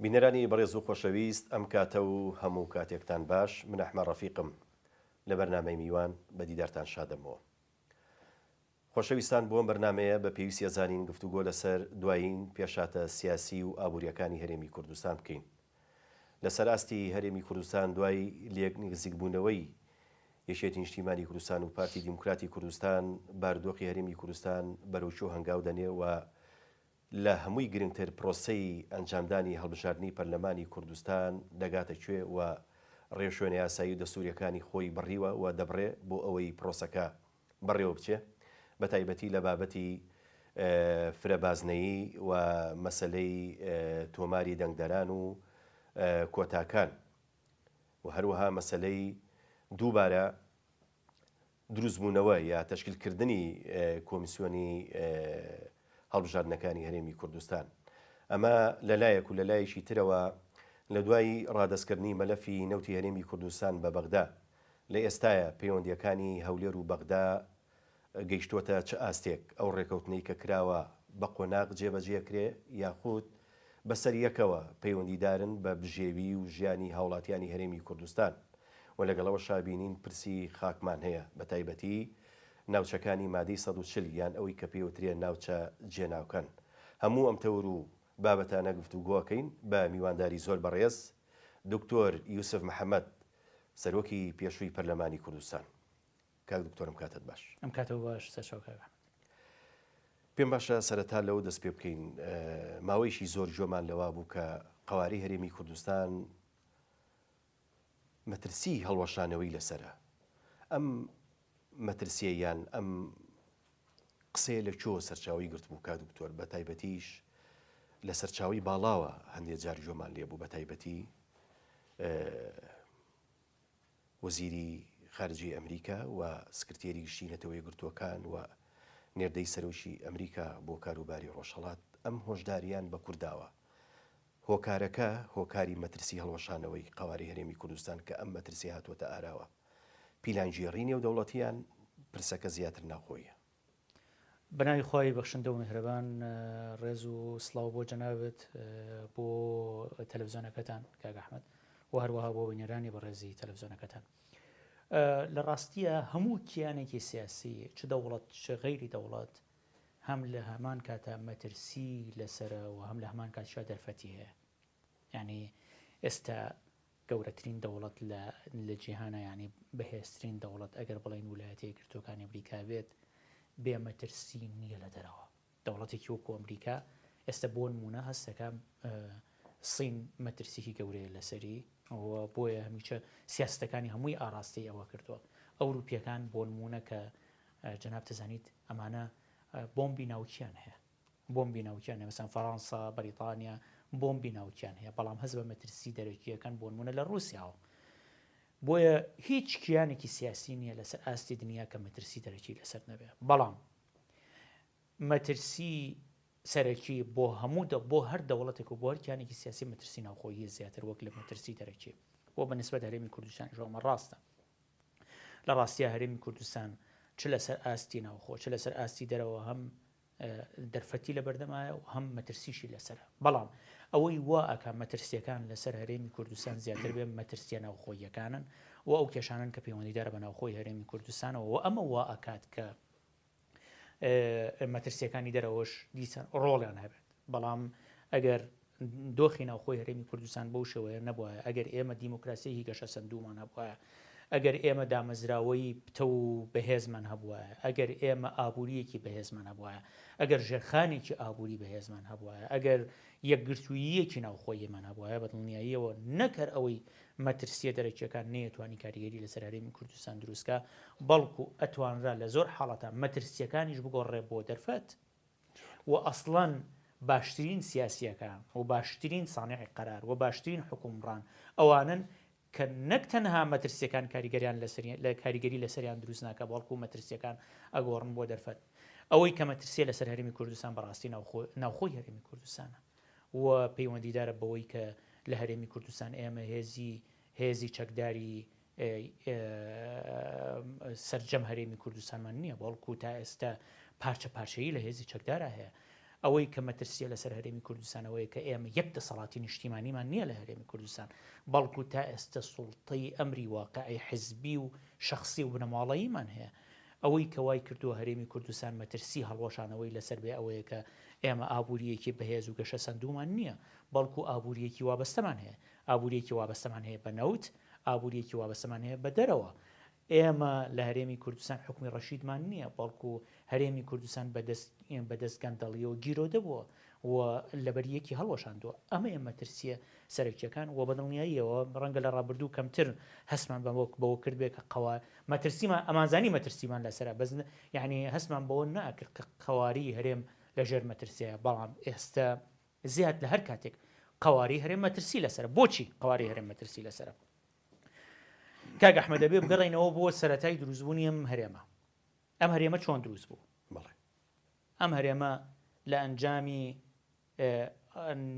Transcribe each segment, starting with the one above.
بینەرانی بەڕێز و خۆشەویست ئەم کاتە و هەموو کاتێکتان باش، من ئەحمە ڕەفیقم لە بەرنامەی میوان بە دیدارتان شادەبمەوە. خۆشەویستان بۆ ئەم بەرنامەیە بە پێویستی ئەزانین گفتوگۆ لەسەر دوایین پێشهاتە سیاسی و ئابوورییەکانی هەرێمی کوردستان بکەین. لەسەر ئاستی هەرێمی کوردستان دوای لێک نزیکبوونەوەی یەکێتی نیشتیمانی کوردستان و پارتی دیموکراتی کوردستان بارودۆخی هەرێمی کوردستان بەرەو کوێ هەنگاو دەنێ و لە هەمووی گرنگتر پرۆسەی ئەنجامدانی هەڵبژاردنی پەرلەمانی کوردستان دەگاتە کوێ و ڕێوشوێنە یاسایی و دەستوورییەکانی خۆی بڕیوە و دەبڕێ بۆ ئەوەی پرۆسەکە بەڕێوە بچێ بەتایبەتی لە بابەتی فرە بازنەیی و مەسەلەی تۆماری دەنگدەران و کۆتاکان و هەروەها مەسەلەی دووبارە دروستبوونەوە یا تەشکیلکردنی کۆمیسیۆنی هەڵبژاردنەکانی هەرێمی کوردستان. ئەمە لە لایەک و لە لایەکی ترەوە لە دوای ڕادەستکردنی مەلەفی نەوتی هەرێمی کوردستان بە بەغدا لە ئێستایا پەیوەندییەکانی هەولێر و بەغدا گەیشتووەتە چ ئاستێک؟ ئەو ڕێکەوتنەی کە کراوە بە قۆناغ جێبەجێکرێ یاخود بەسەر یەکەوە پەیوەندیدارن بە بژێوی و ژیانی هاوڵاتیانی هەرێمی کوردستان و لەگەڵەوەشا بینین پرسی خاکمان هەیە بەتایبەتی ناوچەکانی مادەی 140 یان ئەوەی کە پێوترێ ناوچە جێناوکان هەموو ئەم تەور و بابەتانە گفتوگۆکەین بە میوانداری زۆر بەڕێز دکتۆر یوسف محەمەد سەرۆکی پێشووی پەرلەمانی کوردستان. کاک دکتۆر ئەم کاتەت باش. ئەم کاتەو باش سەرچاو کاک ئەحمەد. پێم باشە سەرەتا لەوە دەست پێ بکەین ماوەیەکی زۆر گوێمان لەوە بوو کە قەوارەی هەرێمی کوردستان مەترسیی هەڵوەشانەوەی لەسەرە. ئەم مەترسیە یان ئەم قسەیە لە کوێوە سەرچاوەی گرتبوو کاک دکتۆر بە تایبەتیش لە سەرچاوەی باڵاوە هەندێ جار گوێمان لێ بوو بە تایبەتی وەزیری خارجی ئەمریکا و سکرتێری گشتی نەتەوە یەکگرتووەکان و نێردەی سەرۆکی ئەمریکا بۆ کاروباری ڕۆژهەڵات ئەم هۆشداریان بە کورد داوە. هۆکارەکە هۆکاری مەترسی هەڵوەشانەوەی قەوارەی هەرێمی کوردستان کە ئەم مەترسیە هاتووەتە ئاراوە پیلانگێڕی نێودەوڵەتیان پرسەکە زیاتر ناوخۆییە. بەناوی خوای بەخشندە و میهرەبان ڕێز و سڵاو بۆ جەنابت بۆ تەلەفزیۆنەکەتان کاک ئەحمەد و هەروەها بۆ بینەرانی بەڕێزی تەلەفزیۆنەکەتان لە ڕاستیە هەموو کیانێکی سیاسی چ دەوڵەت چ غەیری دەوڵەت هەم لە هەمان کاتە مەترسی لەسرە و هەم لە هەمان کاتشا دەرفەتی هەیە یعنی ئێستا گەورەترین دەوڵەت لە لە جیهانا یانی بەهێزترین دەوڵەت ئەگەر بڵێین ولایەتە یەکگرتووەکانی ئەمریکا بێت بێ مەترسی نییە لە دەرەوە دەوڵەتێکی وەکو ئەمریکا ئێستا بۆ نمونە هەستەکە سین مەترسیکی گەورەیە لەسەری بۆیە هەمیشە سیاستەکانی هەمووی ئاراستەی ئەوە کردووە ئەوروپیەکان بۆ نمونە کە جەناب دەزانیت ئەمانە بۆمبی ناوکیان هەیە بۆمبی ناوکیان هەیە، مەسەلەن فەرەنسا، بەریتانیا بۆمبی ناوکیان هەیە، بەڵام هەست بە مەترسی دەرەکییەکەن بۆنمونە لە ڕووسیاوە. بۆیە هیچ کیانێکی سیاسی نییە لەسەر ئاستی دنیا کە مەترسی دەرەکی لەسەر نەبێ. بەڵام مەترسی سەرەکی بۆ هەموو بۆ هەر دەوڵەتێک و بۆ هەر کیانێکی سیاسی مەترسی ناوخۆیی زیاتر وەک لە مەترسی دەرەکی. بۆ بە نسبەت هەرێمی کوردستانیش ئەمە ڕاستە. لە ڕاستیا هەرێمی کوردستان چ لەسەر ئاستی ناوخۆ چ لەسەر ئاستی دەرەوە هەم دەرفەتی لە بەردەمایە و هەم مەترسیشی لەسەرە بەڵام ئەوەی وا ئەکا مەترسیەکان لەسەر هەرێمی کوردستان زیاتر بێ مەترسیە ناوخۆییەکانن و ئەو کێشانن کە پەیوەندیدارە بە ناوخۆی هەرێمی کوردستانەوە و ئەمە وا ئەکات کە مەترسیەکانی دەرەوەش دیسان ڕۆڵیان هەبێت بەڵام ئەگەر دۆخی ناوخۆی هەرێمی کوردستان بەو شێوەیە نەبوایە، ئەگەر ئێمە دیموکراسییەکی گەشەسەندوومان هەبوایە، ئەگەر ئێمە دامەزراوەی پتەو و بەهێزمان هەبوایە، ئەگەر ئێمە ئابوورییەکی بەهێزمان هەبوایە، ئەگەر ژێرخانێکی ئابووری بەهێزمان هەبوایە، ئەگەر یەکگرتووییەکی ناوخۆییمان هەبوایە، بە دڵنیاییەوە نەک هەر ئەوەی مەترسییە دەرەکییەکان نەیەتوانی کاریگەری لەسەر هەرێمی کوردستان دروست کا، بەڵکو ئەتوانرا لە زۆر حاڵەتا مەترسییەکانیش بگۆڕرێ بۆ دەرفەت. و ئەسڵەن باشترین سیاسیەکان و باشترین سانعی قەرار و باشترین حوکمڕان ئەوانەن کە نەک تەنها مەترسیەکان کاریگەریان لەسەر لە کاریگەری لەسەریان دروست ناکە بەڵکو مەترسیەکان ئەگۆڕن بۆ دەرفەت ئەوەی کە مەترسیە لەسەر هەرێمی کوردستان بەڕاستی ناوخۆ ناوخۆی هەرێمی کوردستانە و پەیوەندیدارە بەوەی کە لە هەرێمی کوردستان ئێمە هێزی هێزی چەکداری سەرجەم هەرێمی کوردستانمان نییە، بەڵکو تا ئێستا پارچە پارچەیی لە هێزی چەکدارا هەیە. ئەوەی کە مەترسییە لەسەر هەرێمی کوردستان ئەوەیە کە ئێمە یەک دەسەڵاتی نیشتیمانیمان نییە لە هەرێمی کوردستان، بەڵکو تا ئێستە سوڵتەی ئەمری واقعی حزبی و شەخسی و بنەماڵەییمان هەیە. ئەوەی کە وای کردووە هەرێمی کوردستان مەترسی هەڵوەشانەوەی لەسەر بێ ئەوەیە کە ئێمە ئابوورییەکی بەهێز و گەشەسەندوومان نییە، بەڵکو ئابوورییەکی وابەستەمان هەیە. ئابوورییەکی وابەستەمان هەیە بە نەوت، ئابوورییەکی وابەستەمان هەیە بە دەرەوە. ئێمە لە هەرێمی کوردستان حوکمی ڕەشیدمان نییە، بەڵکو هەرێمی کوردستان بە دەست گەندەڵییەوە گیرۆدە بووە و لەبەریەکی هەڵوەشاندووە. ئەمەیە مەترسییە سەرەکییەکان و بەدڵنیاییەوە ڕەنگە لە ڕابردوو کەمتر هەستمان بەوە کردبێ کە قەوا مەترسیمان ئەمانزانی مەترسیمان لەسەرە بەس یانی هەستمان بەوە نەئەکرد کە قەواری هەرێم لەژێر مەترسییە، بەڵام ئێستە زیاد لە هەر کاتێک قەواری هەرێم مەترسی لەسەرە. بۆچی قەواری هەرێم مەترسی لەسەرە؟ کاک ئەحمەد دەبێ بگەڕێینەوە بۆ سەرەتای دروستبوونی ئەم هەرێمە. ئەم هەرێمە چۆن دروست بوو؟ ئەم هەرێمە لە ئەنجامی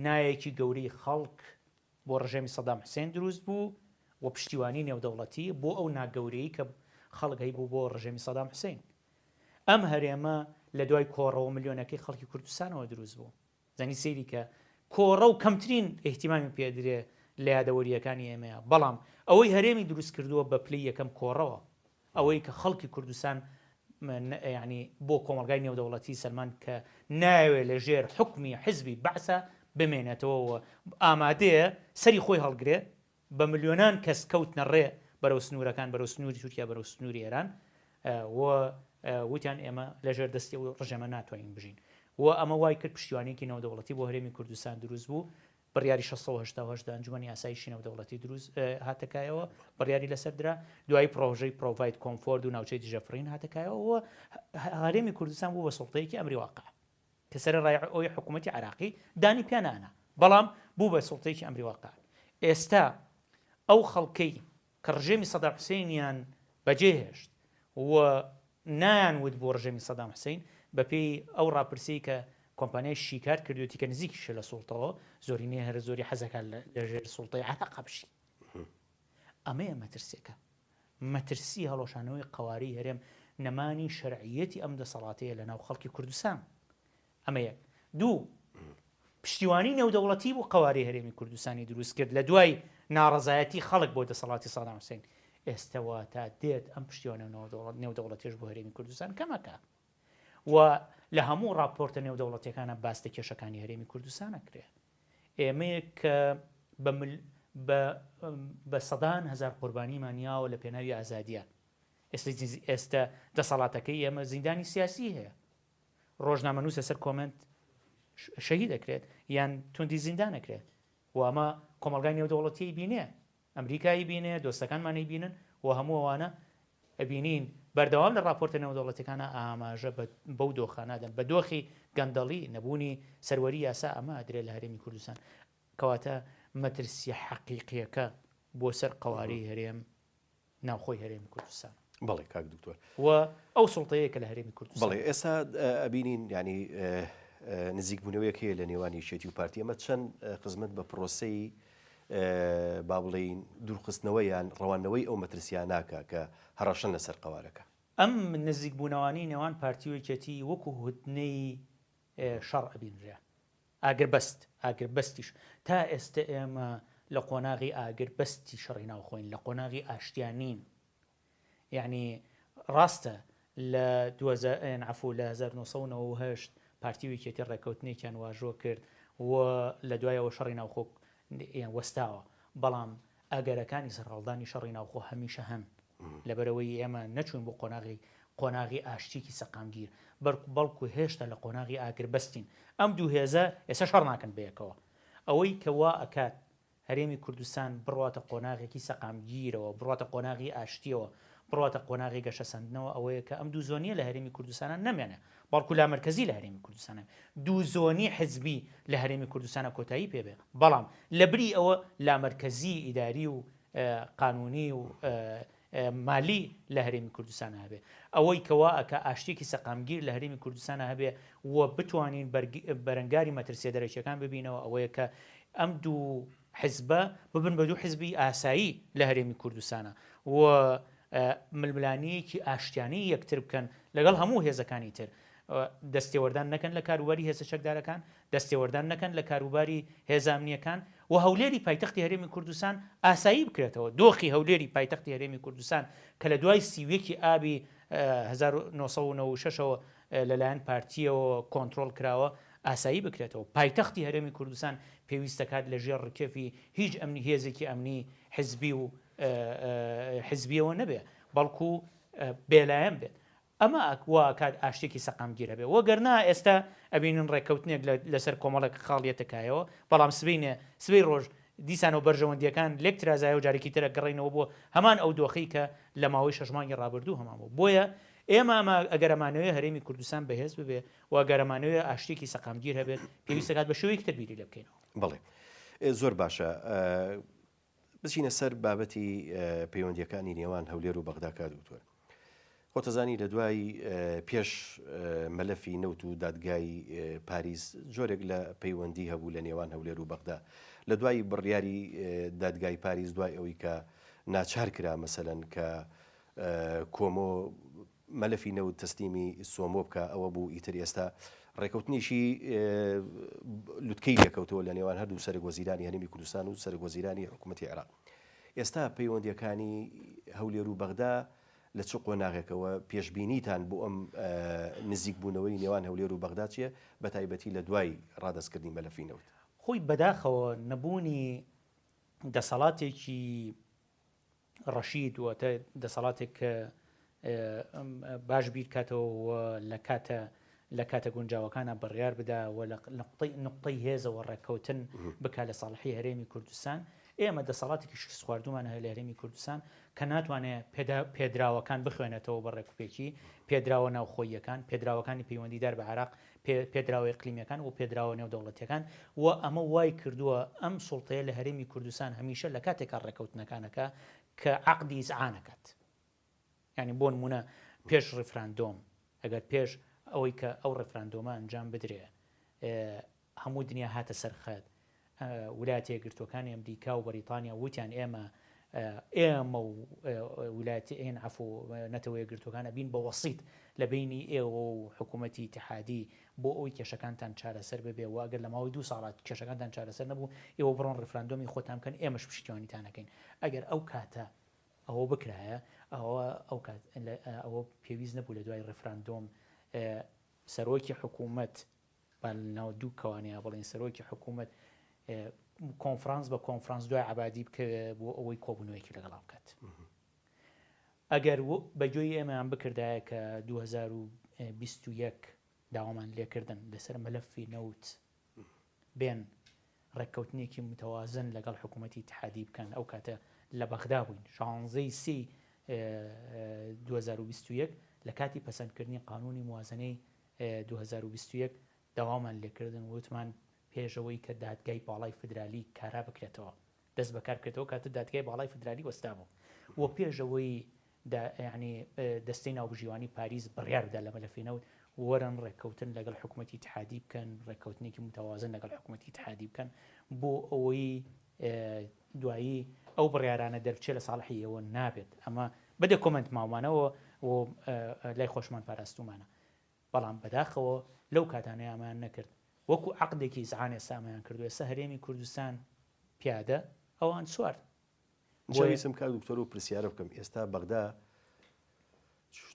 نایەکی گەورەی خەڵک بۆ ڕژێمی سەدام حوسێن دروست بوو و پشتیوانی نێودەوڵەتی بۆ ئەو ناگەورەی کە خەڵک هەیبوو بۆ ڕژێمی سەدام حوسین. ئەم هەرێمە لە دوای کۆڕەوە ملیۆنەکەی خەڵکی کوردستانەوە دروست بوو. زانی سەیری کە کۆڕە و کەمترین ئیهتیمامی پێ درێ لە یادەوەرییەکانی ئێمەیە، بەڵام ئەوەی هەرێمی دروست کردووە بە پلەی یەکەم کۆڕەوە، ئەوەی کە خەڵکی کوردستان یانی بۆ کۆمەڵگای نێودەوڵەتی سەلماند کە نایەوێ لە ژێر حوکمی حیزبی بەعسا بمێنێتەوە و ئامادەیە سەری خۆی هەڵگرێ، بە ملیۆنان کەس کەوتنە ڕێ بەرەو سنوورەکان، بەرەو سنووری تورکیا، بەرەو سنووری ئێران و وتیان ئێمە لەژێر دەستی ئەو ڕژێمە ناتوانین بژین و ئەمە وای کرد پشتیوانییەکی نێودەوڵەتی بۆ هەرێمی کوردستان دروست بوو. بڕیاری 688 لە ئەنجومەنی ئاسایشی نێودەوڵەتی دروست هاتە کایەوە، بڕیاری لەسەر درا. دوایی پڕۆژەی Provide Comfort و ناوچەی دژەفڕین هاتە کایەوە و هەرێمی کوردستان بوو بە سوڵتەیەکی ئەمری واقع. کە سەرەڕای ئەوەی حکوومەتی عێراقی دانی پیا نانا بەڵام بوو بە سوڵتەیەکی ئەمری واقع. ئێستا ئەو خەڵکەی کە ڕژێمی سەدام حوسێنیان بەجێ هێشت و نایان وت بۆ ڕژێمی سەدام حوسین بەپێی ئەو ڕاپرسیەی کە کۆمپانیای شیکار کردوێتی کە نزیکیشە لە سوڵتەوە زۆرینەی هەرە زۆری حەزەکان لەژێر سوڵتەی عێراقا بژی. ئەمەیە مەترسیەکە. مەترسی هەڵوەشانەوەی قەوارەی هەرێم نەمانی شەرعیەتی ئەم دەسەڵاتەیە لەناو خەڵکی کوردستان. ئەمە یەک. دوو، پشتیوانی نێودەوڵەتی بوو قەوارەی هەرێمی کوردستانی دروست کرد لە دوای ناڕەزایەتی خەڵک بۆ دەسەڵاتی سەدام حوسێن. ئێستە واتا دێت ئەم پشتیوانە نێودەوڵەتیەش بۆ هەرێمی کوردستان کەمەکە و لە هەموو ڕاپۆرتە نێودەوڵەتیەکانە باس لە کێشەکانی هەرێمی کوردستان ئەکرێ. ئێمەیەک کە بە مل بە بە سەدان هەزار قوربانیمان یاوە لە پێناوی ئازادیە. ئێستا ئێستا دەسەڵاتەکەی ئێمە زیندانی سیاسی هەیە. ڕۆژنامەنووس لەسەر کۆمێنت شەهید ئەکرێت یان توندی زیندان ئەکرێت و ئەمە کۆمەڵگای نێودەوڵەتیی بینێ ئەمریکا ئەیبینێ، دۆستەکانمان ئەیبینن و هەموو ئەوانە ئەبینین. بەردەوام لە ڕاپۆرتە نێودەوڵەتیەکانا ئاماژە بە بەو دۆخە نادەن، بە دۆخی گەندەڵی، نەبوونی سەروەری یاسا ئەمە ئەدرێ لە هەرێمی کوردستان. کەواتە مەترسیە حەقیقیەکە بۆ سەر قەوارەی هەرێم ناوخۆی هەرێمی کوردستان. بەڵێ کاک دکتۆر. و ئەو سوڵتەیە کە لە هەرێمی کوردستان. بەڵێ ئێستا ئەبینین یانی نزیکبوونەوەیەک هەیە لە نێوان یەکێتی و پارتی ئەمە چەند خزمەت بە پرۆسەی با بڵێین دوورخستنەوە یان ڕەواندنەوەی ئەو مەترسییە ناکا کە هەڕەشەن لەسەر قەوارەکە. ئەم نزیکبوونەوانەی نێوان پارتی و یەکێتی وەکو هودنەی شەڕ ئەبینرێ. ئاگربەست، ئاگربەستیش تا ئێستە ئێمە لە قۆناغی ئاگربەستی شەڕی ناوخۆین، لە قۆناغی ئاشتیا نین. یەعنی ڕاستە لە عەفو لە 1998 پارتی و یەکێتی ڕێککەوتنێکیان واژۆ کرد و لە دوایەوە شەڕی ناوخۆ وەستاوە، بەڵام ئەگەرەکانی سەرهەڵدانی شەڕی ناوخۆ هەمیشە هەن. لەبەرئەوەی ئێمە نەچووین بۆ قۆناغی قۆناغی ئاشتییەکی سەقامگیر، بەڵکو هێشتا لە قۆناغی ئاگربەستین. ئەم دوو هێزە ئێستا شەڕ ناکەن بەیەکەوە. ئەوەی کە وا ئەکات هەرێمی کوردستان بڕواتە قۆناغێکی سەقامگیرەوە، بڕواتە قۆناغی ئاشتییەوە، بڕواتە قۆناغی گەشەسەندنەوە ئەوەیە کە ئەم دوو زۆنییە لە هەرێمی کوردستانا نەمێنێ، بەڵکو لامەرکەزی لە هەرێمی کوردستانا دوو زۆنی حزبی لە هەرێمی کوردستانا کۆتایی پێ بێ. بەڵام لەبری ئەوە لامەرکەزی ئیداری و قانونی و مالی لە هەرێمی کوردستانا هەبێ. ئەوەی کە وا ئەکا ئاشتییەکی سەقامگیر لە هەرێمی کوردستانا هەبێ و بتوانین بەرەنگاری مەترسییە دەرەکییەکان ببینەوە ئەوەیە کە ئەم دوو حزبە ببن بە دوو حزبی ئاسایی لە هەرێمی کوردستانا و ململانێیەکی ئاشتیانەی یەکتر بکەن لەگەڵ هەموو هێزەکانی تر. دەستێوەردان نەکەن لە کاروباری هێزە چەکدارەکان، دەستێوەردان نەکەن لە کاروباری هێزە ئەمنییەکان و هەولێری پایتەختی هەرێمی کوردستان ئاسایی بکرێتەوە. دۆخی هەولێری پایتەختی هەرێمی کوردستان کە لە دوای 31 ی ئابی 1996 ەوە لەلایەن پارتییەوە کۆنترۆڵ کراوە، ئاسایی بکرێتەوە. پایتەختی هەرێمی کوردستان پێویست دەکات لە ژێر ڕکێفی هیچ ئەمنی هێزێکی ئەمنی حزبی و حزبییەوە نەبێ، بەڵکو بێلایەن بێت. ئەمە وا ئەکات ئاشتیەکی سەقامگیر هەبێ وەگەر نا ئێستا ئەبینن ڕێککەوتنێک لەسەر کۆمەڵێک خاڵ یەتە کایەوە بەڵام سبەینێ سبەی ڕۆژ دیسانەوە بەرژەوەندیەکان لێک ترازایەوە جارێکی تر ئەگەڕێینەوە بۆ هەمان ئەو دۆخەی کە لە ماوەی شەش مانگی ڕابردوو هەمان بوو بۆیە ئێمە ئەمە ئەگەر ئەمانەوێ هەرێمی کوردستان بەهێز ببێ و ئەگەر ئەمانەوێ ئاشتیەکی سەقامگیر هەبێت پێویست دەکات بە شێوەیەکی تر بیری لێ بکەینەوە. بەڵێ زۆر باشە بچینە سەر بابەتی پەیوەندیەکانی نێوان هەولێر و بەغدا کاک دکتۆر. خۆتەزانی لە دوای پێش مەلەفی نەوت و دادگای پاریس جۆرێک لە پەیوەندی هەبوو لە نێوان هەولێر و بەغدا. لە دوای بڕیاری دادگای پاریس دوای ئەوەی کە ناچار کرا مەسەلەن کە کۆمۆ مەلەفی نەوت تەسلیمی سۆمۆ بکا ئەوە بوو ئیتر ئێستا ڕێکەوتنێکی لوتکەی لێکەوتەوە لە نێوان هەردوو سەرک وەزیرانی هەرێمی کوردستان و سەرک وەزیرانی حکوومەتی عێراق ئێستا پەیوەندیەکانی هەولێر و بەغدا لە چ قۆناغێکەوە پێشبینیتان بۆ ئەم نزیکبوونەوەی نێوان هەولێر و بەغدا چییە بە تایبەتی لە دوای ڕادەستکردنی مەلەفی نەوت؟ خۆی بەداخەوە نەبوونی دەسەڵاتێکی ڕەشید واتە دەسەڵاتێک کە باش بیرکاتەوە و لە کاتە لە کاتە گونجاوەکانە بڕیار بدا و لە نقطەی نقطەی هێزەوە ڕێککەوتن بکا لە ساڵحی هەرێمی کوردستان ئێمە دەسەڵاتێکی شکستخواردومان هەیە لە هەرێمی کوردستان کە ناتوانێت پێدراوەکان بخوێنێتەوە بە ڕێکوپێکی پێدراوە ناوخۆییەکان پێدراوەکانی پەیوەندیدار بە عێراق پێدراوە ئیقلیمیەکان و پێدراوە نێودەوڵەتیەکان و ئەمە وای کردووە ئەم سوڵتەیە لە هەرێمی کوردستان هەمیشە لە کاتێکا ڕێکەوتنەکان ئەکا کە عەقدی ئیزعان ئەکات یانی بۆ نمونە پێش ڕیفراندۆم ئەگەر پێش ئەوەی کە ئەو ڕیفراندۆمە ئەنجام بدرێ هەموو دنیا هاتە سەر خەت ولایەتە یەکگرتووەکانی ئەمریکا و بەریتانیا وتیان ئێمە ئێمە و ولایەتی ئێن عەفو نەتەوە یەکگرتووەکان ئەبین بە وەسیت لە بەینی ئێوە و حکوومەتی ئیتیحادی بۆ ئەوەی کێشەکانتان چارەسەر ببێ و ئەگەر لە ماوەی دوو ساڵا کێشەکانتان چارەسەر نەبوو ئێوە بڕۆن ڕیفراندۆمی خۆتان بکەن ئێمەش پشتیوانیتان ئەکەین ئەگەر ئەو کاتە ئەوە بکرایە ئەوە ئەو کات ئەوە پێویست نەبوو لە دوای ڕیفراندۆم سەرۆکی حکوومەت با لەناو دوو کەوانەیا بڵێین سەرۆکی حکوومەت کۆنفرانس بە کۆنفرانس دوای عەبادی بکەوێ بۆ ئەوەی کۆبوونەوەیەکی لەگەڵا بکات. ئەگەر بە گوێی ئێمەیان بکردایە کە 2021 داوامان لێکردن لەسەر مەلەفی نەوت بێن ڕێککەوتنێکی متەوازن لەگەڵ حکوومەتی ئیتحادی بکەن ئەو کاتە لە بەغدا بووین شانزەی سی 2021 لە کاتی پەسەندکردنی قانونی موازنەی 2021 داوامان لێکردن وتمان پێش ئەوەی کە دادگای باڵای فدرالی کارا بکرێتەوە دەست بەکار بکرێتەوە کاتە دادگای باڵای فدرالی وەستابوو و پێش ئەوەی یعنی دەستەی ناوبژیوانی پاریس بڕیار بدا لە مەلەفی نەوت وەرن ڕێککەوتن لەگەڵ حکوومەتی ئیتحادی بکەن ڕێککەوتنێکی متوازن لەگەڵ حکوومەتی ئیتحادی بکەن بۆ ئەوەی دوایی ئەو بڕیارانە دەربچێت لە ساڵحی ئێوە نابێت ئەمە بە دەکۆمنت ماومانەوە و لای خۆشمان پاراستومانە بەڵام بەداخەوە لەو کاتانەی ئەمەیان نەکرد وەکو عەقدێکی ئیزعان ئێستا ئەمەیان کردو ئێستا هەرێمی کوردستان پیادە ئەوان سوار. جا ویستم کاک دکتۆر ئەو پرسیارە بکەم ئێستا بەغدا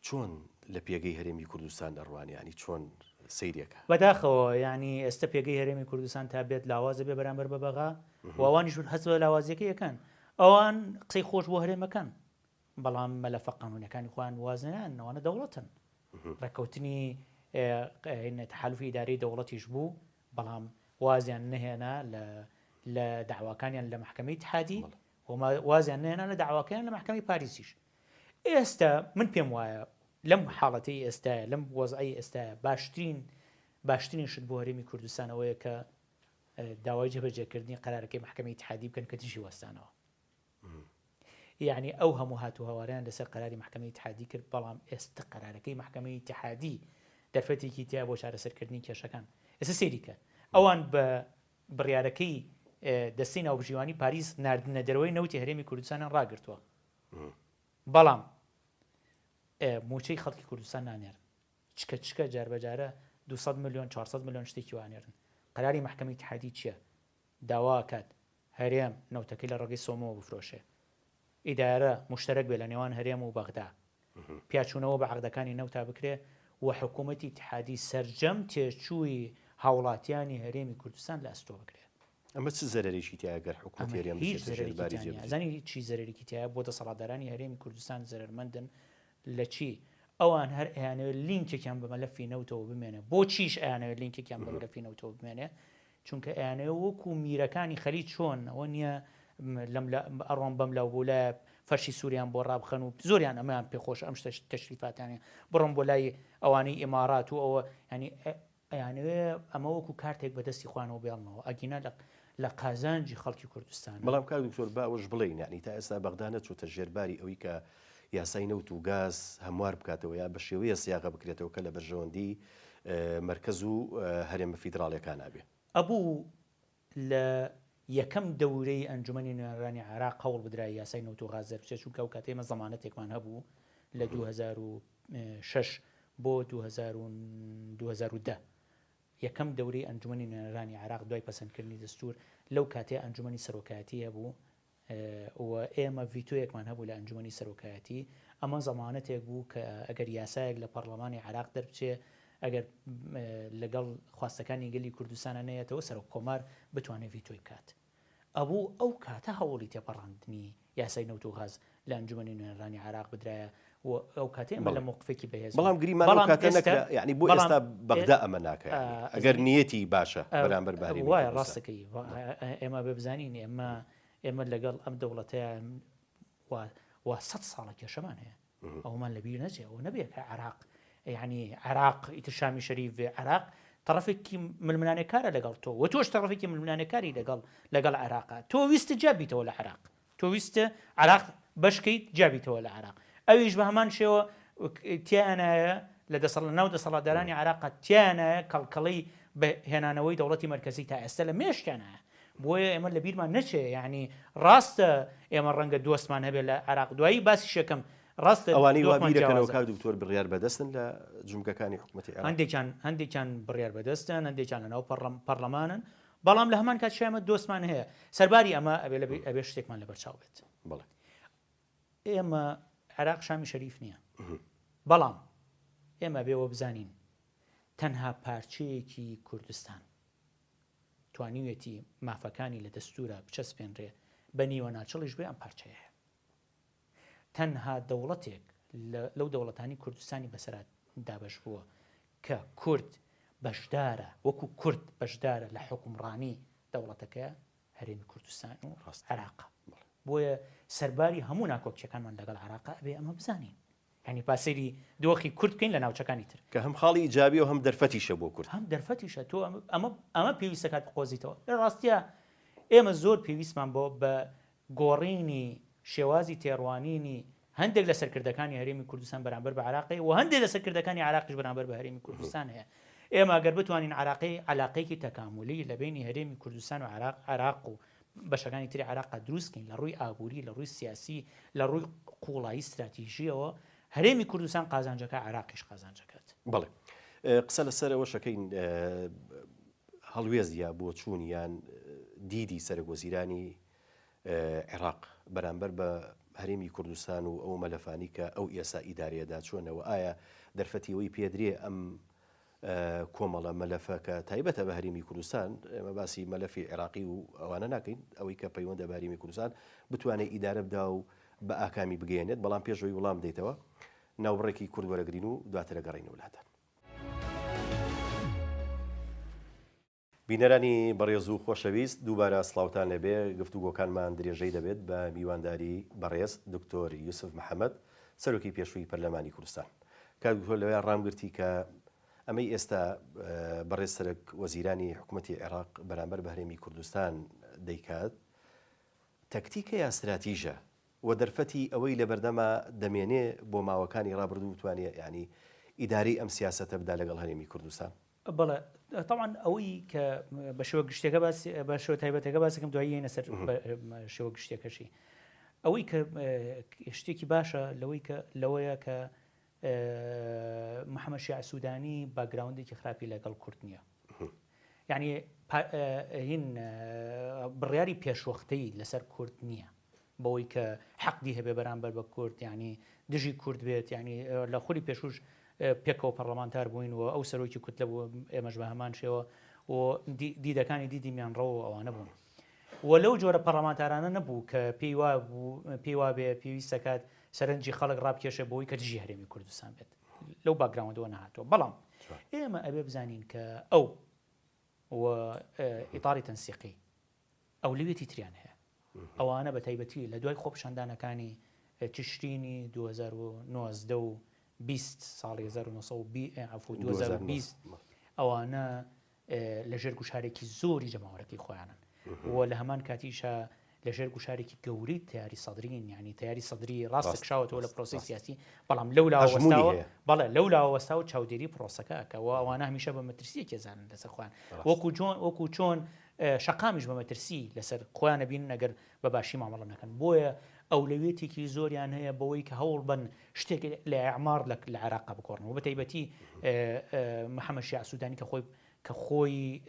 چۆن لە پێگەی هەرێمی کوردستان دەڕوانێ یانی چۆن سەیرێکە؟ بەداخەوە یانی ئێستا پێگەی هەرێمی کوردستان تا بێت لاوازە بێ بەرامبەر بە بەغا و ئەوانیش هەست بە لاوازیەکەی ئەکەن ئەوان قسەی خۆش بۆ هەرێمەکەن بەڵام مەلەفە قانونیەکانی خۆیان واز نەیان ئەوانە دەوڵەتن ڕێککەوتنی تەحالفی ئیدارەی دەوڵەتیش بوو بەڵام وازیان نەهێنا لە لە داواکانیان لە محکمەی اتحادی وازیان نەهێنا لە داواکەیان لە محکمەی پاریسیش ئێستا من پێم وایە لەم حاڵەتی ئێستاە لەم وەزعی ئێستاە باشترین باشترین شت بۆ هەرێمی کوردستان ئەوەیە کە داوای جێبەجێکردنی قەرارەکەی محکمەی اتحادی بکەن کە دژی وەستانەوە یەعنی ئەو هەموو هات و هاواریان لەسەر قەراری مەحکەمەی ئیتحادی کرد، بەڵام ئێستە قەرارەکەی مەحکەمەی ئیتحادی دەرفەتێکی تیا بۆ چارەسەرکردنی کێشەکان. ئێستە سەیری کە ئەوان بە بڕیارەکەی دەستەی ناوبژیوانی پاریس ناردنە دەرەوەی نەوتی هەرێمی کوردستانیان ڕاگرتووە، بەڵام مووچەی خەڵکی کوردستان نانێرن. چکە چکە جاربەجارە 200 ملیۆن 400 ملیۆن شتێکی وا ئەنێرن. قەراری مەحکەمەی ئیتیحادی چیە؟ داوا ئەکات هەرێم نەوتەکەی لە ڕێگەی سۆمۆوە بفرۆشێ. ئیدارە موشتەرەک بێ لە نێوان هەرێم و بەغدا. پیاچوونەوە بە عەقدەکانی نەوتا بکرێ و حکوومەتی ئیتیحادی سەرجەم تێچووی هاوڵاتیانی هەرێمی کوردستان لە ئەستۆ بگرێ. ئەمە چ زەرەرێکی تیایە گەر حکوومەتی ئەمە هەرێم هیچ بچێتە ژێر زەرەرێکی باری تیا نییە. جێبەجێ؟ ئەزانی چی زەرەرێکی تیایە؟ بۆ دەسەڵاتدارانی هەرێمی کوردستان زەرەرمەندن لە چی؟ ئەوان هەر ئەیانەوێت لینکێکیان بە مەلەفی نەوتەوە بمێنێ. بۆچیش ئەیانەوێت لینکێکیان بە مەلەفی نەوتەوە بمێنێ؟ چونکە ئەیانەوێت وەکو میرەکانی خەلیج چۆن ئەوە نییە لەم ئەڕۆن بەم لاو بۆ لایە فەرشی سووریان بۆ ڕابخەن و زۆریان ئەمەیان پێخۆش ئەم شتە تەشریفاتانە بڕۆن بۆ لای ئەوانەی ئیمارات و ئەوە ینی ئەیانەوێ ئەمە وەکو کارتێک بەدەستی خۆیانەوە بێڵنەوە ئەگینا لە لە قازانجی خەڵکی کوردستانە. بەڵام کاک دکتۆر با ئەوەش بڵێین یانی تا ئێستا بەغدا نەچۆتە ژێر باری ئەوەی کە یاسای نەوت و گاز هەموار بکاتەوە یا بە شێوەیە سیاغە بکرێتەوە کە لە بەرژەوەندی مەرکەز و هەرێمە فیدراڵیەکانا بێ. ئەبوو لە یەکەم دەورەی ئەنجومەنی نوێنەرانی عێراق هەوڵ بدرایە یاسای نەوت و غاز دەربچێت، چونکە ئەو کاتە ئێمە زەمانەتێکمان هەبوو لە 2006 بۆ 2010 یەکەم دەورەی ئەنجومەنی نوێنەرانی عێراق دوای پەسەندکردنی دەستور لەو کاتەیە ئەنجومەنی سەرۆکایەتی هەبوو و ئێمە ڤیتۆیەکمان هەبوو لە ئەنجومەنی سەرۆکایەتی، ئەمە زەمانەتێک بوو کە ئەگەر یاسایەک لە پەڕڵەمانی عێراق دەربچێ ئەگەر لەگەڵ خواستەکانی گەلی کوردستانا نەیەتەوە سەرۆک کۆمار بتوانێ ڤیتۆی بکات. ئەبوو ئەو کاتە هەوڵی تێپەڕاندنی یاسای نەوت و غاز لە ئەنجومەنی نوێنەرانی عێراق بدرایە و ئەو کاتە ئێمە لە مەوقفێکی بەهێز بووین. بەڵام گریمان ئەو بەڵام کاتە ئێستا نەکرا، یەعنی بۆ بەڵام ئێستا بەغدا ئەمە ناکا یەعنی ئەگەر نیەتی باشە بەرامبەر بە هەرێمی وایە کوردستان. ڕاستەکەی ئێمە بێ بزانین ئێمە ئێمە لەگەڵ ئەم دەوڵەتەیە وا وا سەد ساڵە کێشەمان هەیە ئەومان لەبیر نەچێ ئەوە نەبێ کە عێراق یعنی عێراق ئیتر شامی شەریف بێ عێراق تەڕەفێکی ململانێکارە لەگەڵ تۆ و تۆش تەڕەفێکی ململانێکاری لەگەڵ لەگەڵ عێراقا تۆ ویستت جیا بیتەوە لە عێراق تۆ ویستت عێراق بەشکەیت جیا بیتەوە لە عێراق ئەویش بە هەمان شێوە تیانایە لە دەسەڵ لە ناو دەسەڵاتدارانی عێراق تیانایە کەڵکەڵەی بە هێنانەوەی دەوڵەتی مەرکەزی تا ئێستا لە مێشکیانایە بۆیە ئێمە لە بیرمان نەچێ یعنی ڕاستە ئێمە ڕەنگە دۆستمان هەبێت لە عێراق دوایی باسی شەکەم ڕاستە ئەوانەی وا دۆخمان بیرەکەنەوە جیاوازە. کاک دکتۆر بڕیار بەدەستن لە جومگەکانی حکومەتی عێراق؟ هەندێکیان هەندێکیان بڕیار بەدەستن هەندێکیان لەناو پەڕلەمانن بەڵام لە هەمان کاتیشا ئێمە دۆستمان هەیە سەرباری ئەمە ئەبێ لە ئەبێ شتێکمان لەبەرچاو بێت بەڵێ. ئێمە عێراق شامی شەریف نییە بەڵام ئێمە بێ وە بزانین تەنها پارچەیەکی کوردستان توانیوێتی مافەکانی لە دەستورا بچەسپێنرێ بە نیوە ناچڵیش بێ ئەم پارچەیە هەیە تەنها دەوڵەتێک لەو دەوڵەتانی کوردستانی بەسەرا دابەش بووە کە کورد بەشدارە وەکو کورد بەشدارە لە حوکمڕانی دەوڵەتەکە هەرێمی کوردستان و عێراقە. بۆیە سەرباری هەموو ناکۆکیەکانمان لەگەڵ عێراقا ئەبێ ئەمە بزانین. یانی با سەیری دۆخی کورد بکەین لە ناوچەکانی تر. کە هەم خاڵی ئیجابیە و هەم دەرفەتیشە بۆ کورد. هەم دەرفەتیشە تۆ ئەمە ئەمە پێویستە کات بقۆزیتەوە. لە ڕاستیا ئێمە زۆر پێویستمان بۆ بە گۆڕینی شێوازی تێڕوانینی هەندێک لە سەرکردەکانی هەرێمی کوردستان بەرامبەر بە عێراق هەیە و هەندێک لە سەرکردەکانی عێراقیش بەرامبەر بە هەرێمی کوردستان هەیە. ئێمە گەر بتوانین عێراقی عەلاقەیەکی تەکامولی لە بەینی هەرێمی کوردستان و عێراق عێراق و بەشەکانی تری عێراقا دروست کەین لە ڕووی ئابووری، لە ڕووی سیاسی، لە ڕووی قووڵایی ستراتیژییەوە هەرێمی کوردستان قازانجەکە عێراقیش قازانجەکات. بەڵێ. قسە لەسەر ئەوەش ئەکەین هەڵوێست یا بۆچوون یان دیدی سەرەکوەزیرانی عێراق بەرامبەر بە هەرێمی کوردستان و ئەو مەلەفانی کە ئەو ئێسا ئیدارەیەدا چۆنەوە ئایا دەرفەتی ئەوەی پێدرێ ئەم کۆمەڵە مەلەفە کە تایبەتە بە هەرێمی کوردستان ئێمە باسی مەلەفی عێراقی و ئەوانە ناکەین ئەوەی کە پەیوەندە بە هەرێمی کوردستان بتوانێت ئیدارە بدا و بە ئاکامی بگەیەنێت بەڵام پێش ئەوەی وڵام دەیتەوە ناوبڕێکی کورت وەرەگرین و دواتر ئەگەڕێینەوە لاتان. بینەرانی بەڕێز و خۆشەویست دووبارە سڵاوتان لێبێ، گفتوگۆکانمان درێژەی دەبێت بە میوانداری بەڕێز دکتۆر یوسف محەمەد سەرۆکی پێشووی پەرلەمانی کوردستان. کاک دکتۆر لەویا ڕامگرتی کە ئەمەی ئێستا بەڕێز سەرەک وەزیرانی حکومەتی عێراق بەرامبەر بە هەرێمی کوردستان دەیکات تەکتیکە یا ستراتیژە و دەرفەتی ئەوەی لەبەردەما دەمێنێ بۆ ماوەکانی ڕابردوو بتوانێ یانی ئیدارەی ئەم سیاسەتە بدا لەگەڵ هەرێمی کوردستان؟ بەڵێ تەبعەن ئەوەی کە بە شێوە گشتیەکە باس بە شێوە تایبەتەکە باسەکەم دوایی یەینە سەر شێوە گشتیەکەشی ئەوەی کە شتێکی باشە لەوەی کە لەوەیە کە محەممەد شیاع سوودانی background ێکی خراپی لەگەڵ کورد نییە. یعنی هین بڕیاری پێشوەختەی لەسەر کورد نییە. بەوەی کە حەقدی هەبێ بەرامبەر بە کورد یانی دژی کورد بێت یانی لە خولی پێشوش پێکەوە پەرلەمانتار بووین و ئەو سەرۆکی کوتلە بوو ئێمەش بە هەمان شێوە و دیدەکانی دیدی میانڕەو و ئەوانە بوون و لەو جۆرە پەرلەمانتارانە نەبوو کە پێی وا بوو پێی وا بێ پێویست دەکات سەرنجی خەڵک ڕابکێشێ بۆی کە دژی هەرێمی کوردستان بێت لەو background ەوە نەهاتووە بەڵام ئێمە ئەبێ بزانین کە ئەو و ئیتاری تەنسیقی ئەولەویەتی تریان هەیە. ئەوانە بە تایبەتی لە دوای خۆپیشاندانەکانی تشرینی 2019 و 20 ساڵی 1920 عەفو 2020 ئەوانە لە ژێر گوشارێکی زۆری جەماوەرەکەی خۆیانن و لە هەمان کاتیشا لە ژێر گوشارێکی گەورەی تیاری سەدرین یعنی تیاری سەدری ڕاستە کشاوەتەوە لە پرۆسی سیاسی بەڵام لەو لاوەستاوە بەڵێ لەو لاوەستا و چاودێری پرۆسەکە ئەکا و ئەوانە هەمیشە بە مەترسیەکی زانن لەسەر خۆیان وەکو جۆن وەکو چۆن شەقامیش بە مەترسی لەسەر خۆیان ئەبینن ئەگەر بە باشی مامەڵە نەکەن بۆیە ئەولەویەتێکی زۆریان هەیە بەوەی کە هەوڵ بن شتێک لە ئیعمار لە لە عێراقا بگۆڕن و بە تایبەتی محەممەد شیاع سوودانی کە خۆی کە خۆی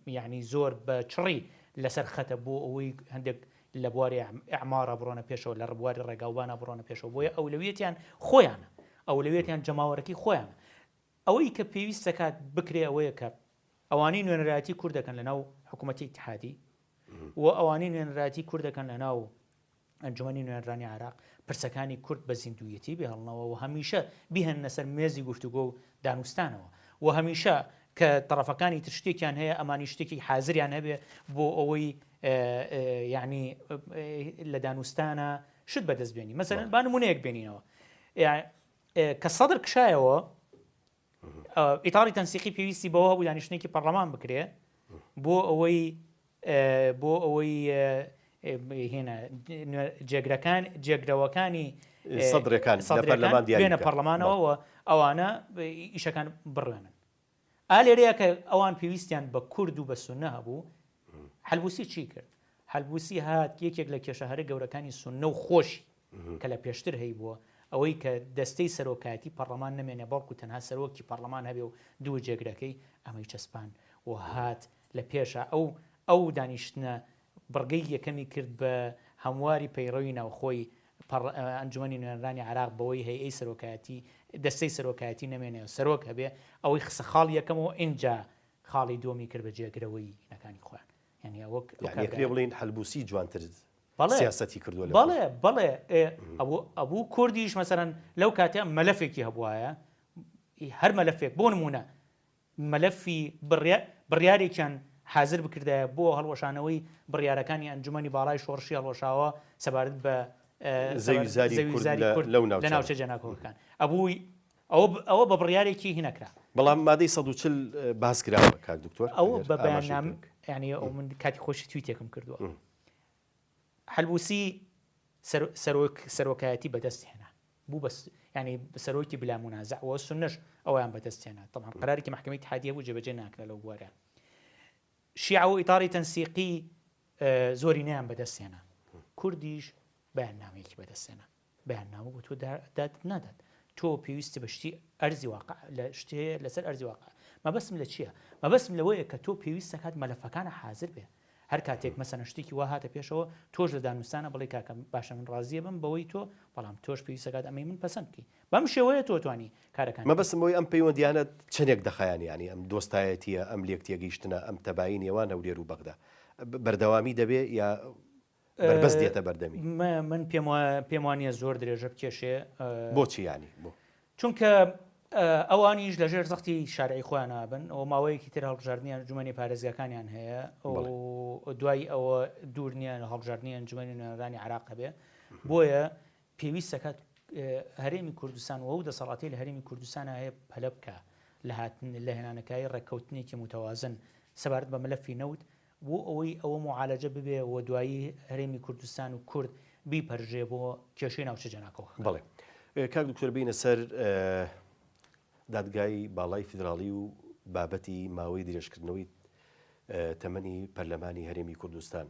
یعنی زۆر بە چڕی لەسەر خەتە بۆ ئەوەی هەندێک لە بواری ئیعمارا بڕۆنە پێشەوە لە بواری ڕێگاوبانە بڕۆنە پێشەوە بۆیە ئەولەویەتیان خۆیانە ئەولەویەتیان جەماوەرەکەی خۆیانە ئەوەی کە پێویست دەکات بکرێ ئەوەیە کە ئەوانەی نوێنەرایەتی کورد دەکەن لەناو حکوومەتی ئیتحادی و ئەوانەی نوێنەرایەتی کورد دەکەن لەناو ئەنجومەنی نوێنەرانی عێراق پرسەکانی کورد بە زیندوویەتی بهێڵنەوە و هەمیشە بیهێننە سەر مێزی گفتوگۆ و دانوستانەوە و هەمیشە کە تەڕەفەکانی تر شتێکیان هەیە ئەمانی شتێکی حازریان هەبێ بۆ ئەوەی یعنی لە دانوستانە شت بەدەست بێنی مەسەلەن با نمونەیەک بێنینەوە کە سەدر کشایەوە ئیتاڕی تەنسیقی پێویستی بەوە هەبوو دانیشتنێکی پەرلەمان بکرێ بۆ ئەوەی بۆ ئەوەی هێنا جێگرەکان جێگرەوەکانی سەدرەکان پەرلەمان بێنە پەرلەمانەوە و ئەوانە ئیشەکان بڕوێنن ئا لێرەیە کە ئەوان پێویستیان بە کورد و بە سوننە هەبوو، حەلبوسی چی کرد؟ حەلبوسی هات یەکێک لە کێشە هەرە گەورەکانی سوننە و خۆشی کە لە پێشتر هەیبووە، ئەوەی کە دەستەی سەرۆکایەتی پەڕلەمان نەمێنێ بەڵکو تەنها سەرۆکی پەڕلەمان هەبێ و دوو جێگرەکەی، ئەمەی چەسپاند و هات لە پێشا ئەو ئەو دانیشتنە بڕگەی یەکەمی کرد بە هەمواری پەیڕەوی ناوخۆی ئەنجومەنی نوێنەرانی عێراق بەوەی هەیئەی سەرۆکایەتی دەستەی سەرۆکایەتی نەمێنێ و سەرۆک هەبێ ئەوەی خستە خاڵی یەکەمەوە ئینجا خاڵی دووەمی کرد بە جێگرەوەی هینەکانی خۆیان یانی وەک ئەو یانی ئەکرێ بڵێین حەلبوسی جوانتر بەڵێ سیاسەتی کردووە لە بەڵێ بەڵێ ئەبوو ئەبوو کوردیش مەسەلەن لەو کاتە مەلەفێکی هەبوایە هەر مەلەفێک بۆ نموونە مەلەفی بڕیارێکیان حازر بکردایە بۆ هەڵوەشانەوەی بڕیارەکانی ئەنجومەنی باڵای شۆڕشی هەڵوەشاوە سەبارەت بە زەویوزاری کورد لە ناوچە جێناکۆکەکان. ئەبوو ئەوە بە بڕیارێکی هی نەکرا. بەڵام مادەی 140 باس کراوە کاک دکتۆر. ئەوە بە بەیاننامە یانی ئەو من کاتی خۆشی تویتێکم کردووە. حەلبوسی سەرۆک سەرۆکایەتی بەدەست هێنا. بوو بە یانی سەرۆکی بلا مونازع و سوننەش ئەویان بەدەست هێنا تەبعەن قەرارێکی مەحکەمەی ئیتحادی هەبوو جێبەجێ ناکرا لەو بوارە شیعە و ئیتاری تەنسیقی زۆرینەیان بەدەست هێنا کوردیش بەیاننامەیەکی بەدەست هێنا بەیاننامە بۆ تۆ دادت نادات تۆ پێویستی بە شتی ئەرزی واقع لە شتێ لەسەر ئەرزی واقع مەبەستم لە چییە مەبەستم لەوەیە کە تۆ پێویست دەکات مەلەفەکانە حاضر بێ هەر کاتێک مەسەلەن شتێکی وا هاتە پێشەوە تۆش لە دانوستانە بڵێی کاکە باشە من ڕازیە بم بەوەی تۆ بەڵام تۆش پێویستە کات ئەمەی من پەسەند بکەی بەم شێوەیە تۆ توانی کارەکانی مەبەستم بەوەی ئەم پەیوەندیانە چەندێک دەخایەن یانی ئەم دۆستایەتیە ئەم لێکتێگەیشتنە ئەم تەبایی نێوان هەولێر و بەغدا بەردەوامی دەبێ یا بەربەست دێتە بەردەمی؟ من پێم وایە پێم وانییە زۆر درێژە بکێشێ. بۆچی یانی بۆ؟ چونکە ئەوانیش لە ژێر زەختی شارعی خۆیان نابن و ماوەیەکی تر هەڵبژاردنی ئەنجومەنی پارێزگاکانیان هەیە و دوای ئەوە دوور نییە هەڵبژاردنی ئەنجومەنی نوێنەرانی عێراق هەبێ بۆیە پێویست دەکات هەرێمی کوردستان و ئەو دەسەڵاتی لە هەرێمی کوردستان هەیە پەلە بکە لە هاتن لە هێنانەکای ڕێککەوتنێکی متوازن سەبارەت بە مەلەفی نەوت بۆ ئەوەی ئەوە موعالەجە ببێ و دوایی هەرێمی کوردستان و کورد بیپەرژێ بۆ کێشەی ناوچە جێناکۆکەکان. بەڵێ کاک دکتۆر بێینە سەر دادگای باڵای فیدراڵی و بابەتی ماوەی درێژکردنەوەی تەمەنی پەرلەمانی هەرێمی کوردستان.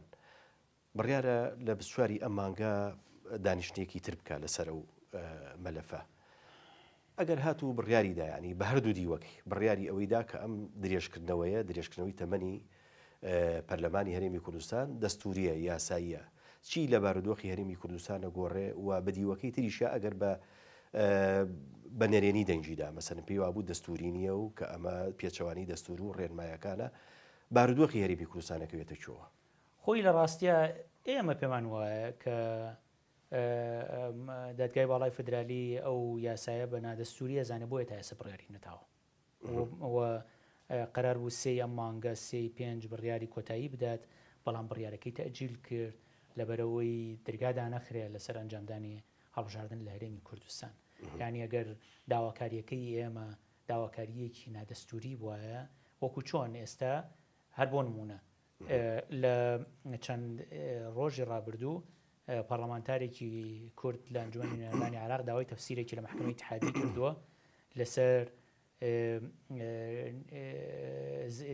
بڕیارە لە 24 ی ئەم مانگە دانیشتنێکی تر بکا لەسەر ئەو مەلەفە. ئەگەر هاتوو بڕیاری دا یانی بە هەردوو دیوەکەی بڕیاری ئەوەی دا کە ئەم درێژکردنەوەیە درێژکردنەوەی تەمەنی پەرلەمانی هەرێمی کوردستان دەستوریە یاساییە چی لە بارودۆخی هەرێمی کوردستان ئەگۆڕێ و بە دیوەکەی تریشە ئەگەر بە بە نەرێنی دەنگی دا مەسەلەن پێی وابوو دەستوری نییە و کە ئەمە پێچەوانەی دەستور و ڕێنمایەکانە بارودۆخی هەرێمی کوردستان ئەکەوێتە کوێوە؟ خۆی لە ڕاستیا ئێمە پێمان وایە کە دادگای باڵای فیدرالی ئەو یاسایە بە نادەستوری ئەزانێ بۆیە تا ئێستا بڕیاری نەداوە و قەرار بوو سێی ئەم مانگە سێی پێنج بڕیاری کۆتایی بدات بەڵام بڕیارەکەی تەئجیل کرد لەبەرئەوەی درگا دانەخرێ لەسەر ئەنجامدانی هەڵبژاردن لە هەرێمی کوردستان یانی ئەگەر داواکاریەکەی ئێمە داواکاریەکی نادەستوری بوایە وەکو چۆن ئێستا هەر بۆ نمونە لە چەند ڕۆژی ڕابردوو پەڕلەمانتارێکی کورد لە ئەنجومەنی نوێنەرانی عێراق داوای تەفسیرێکی لە مەحکەمەی ئیتحادی کردووە لەسەر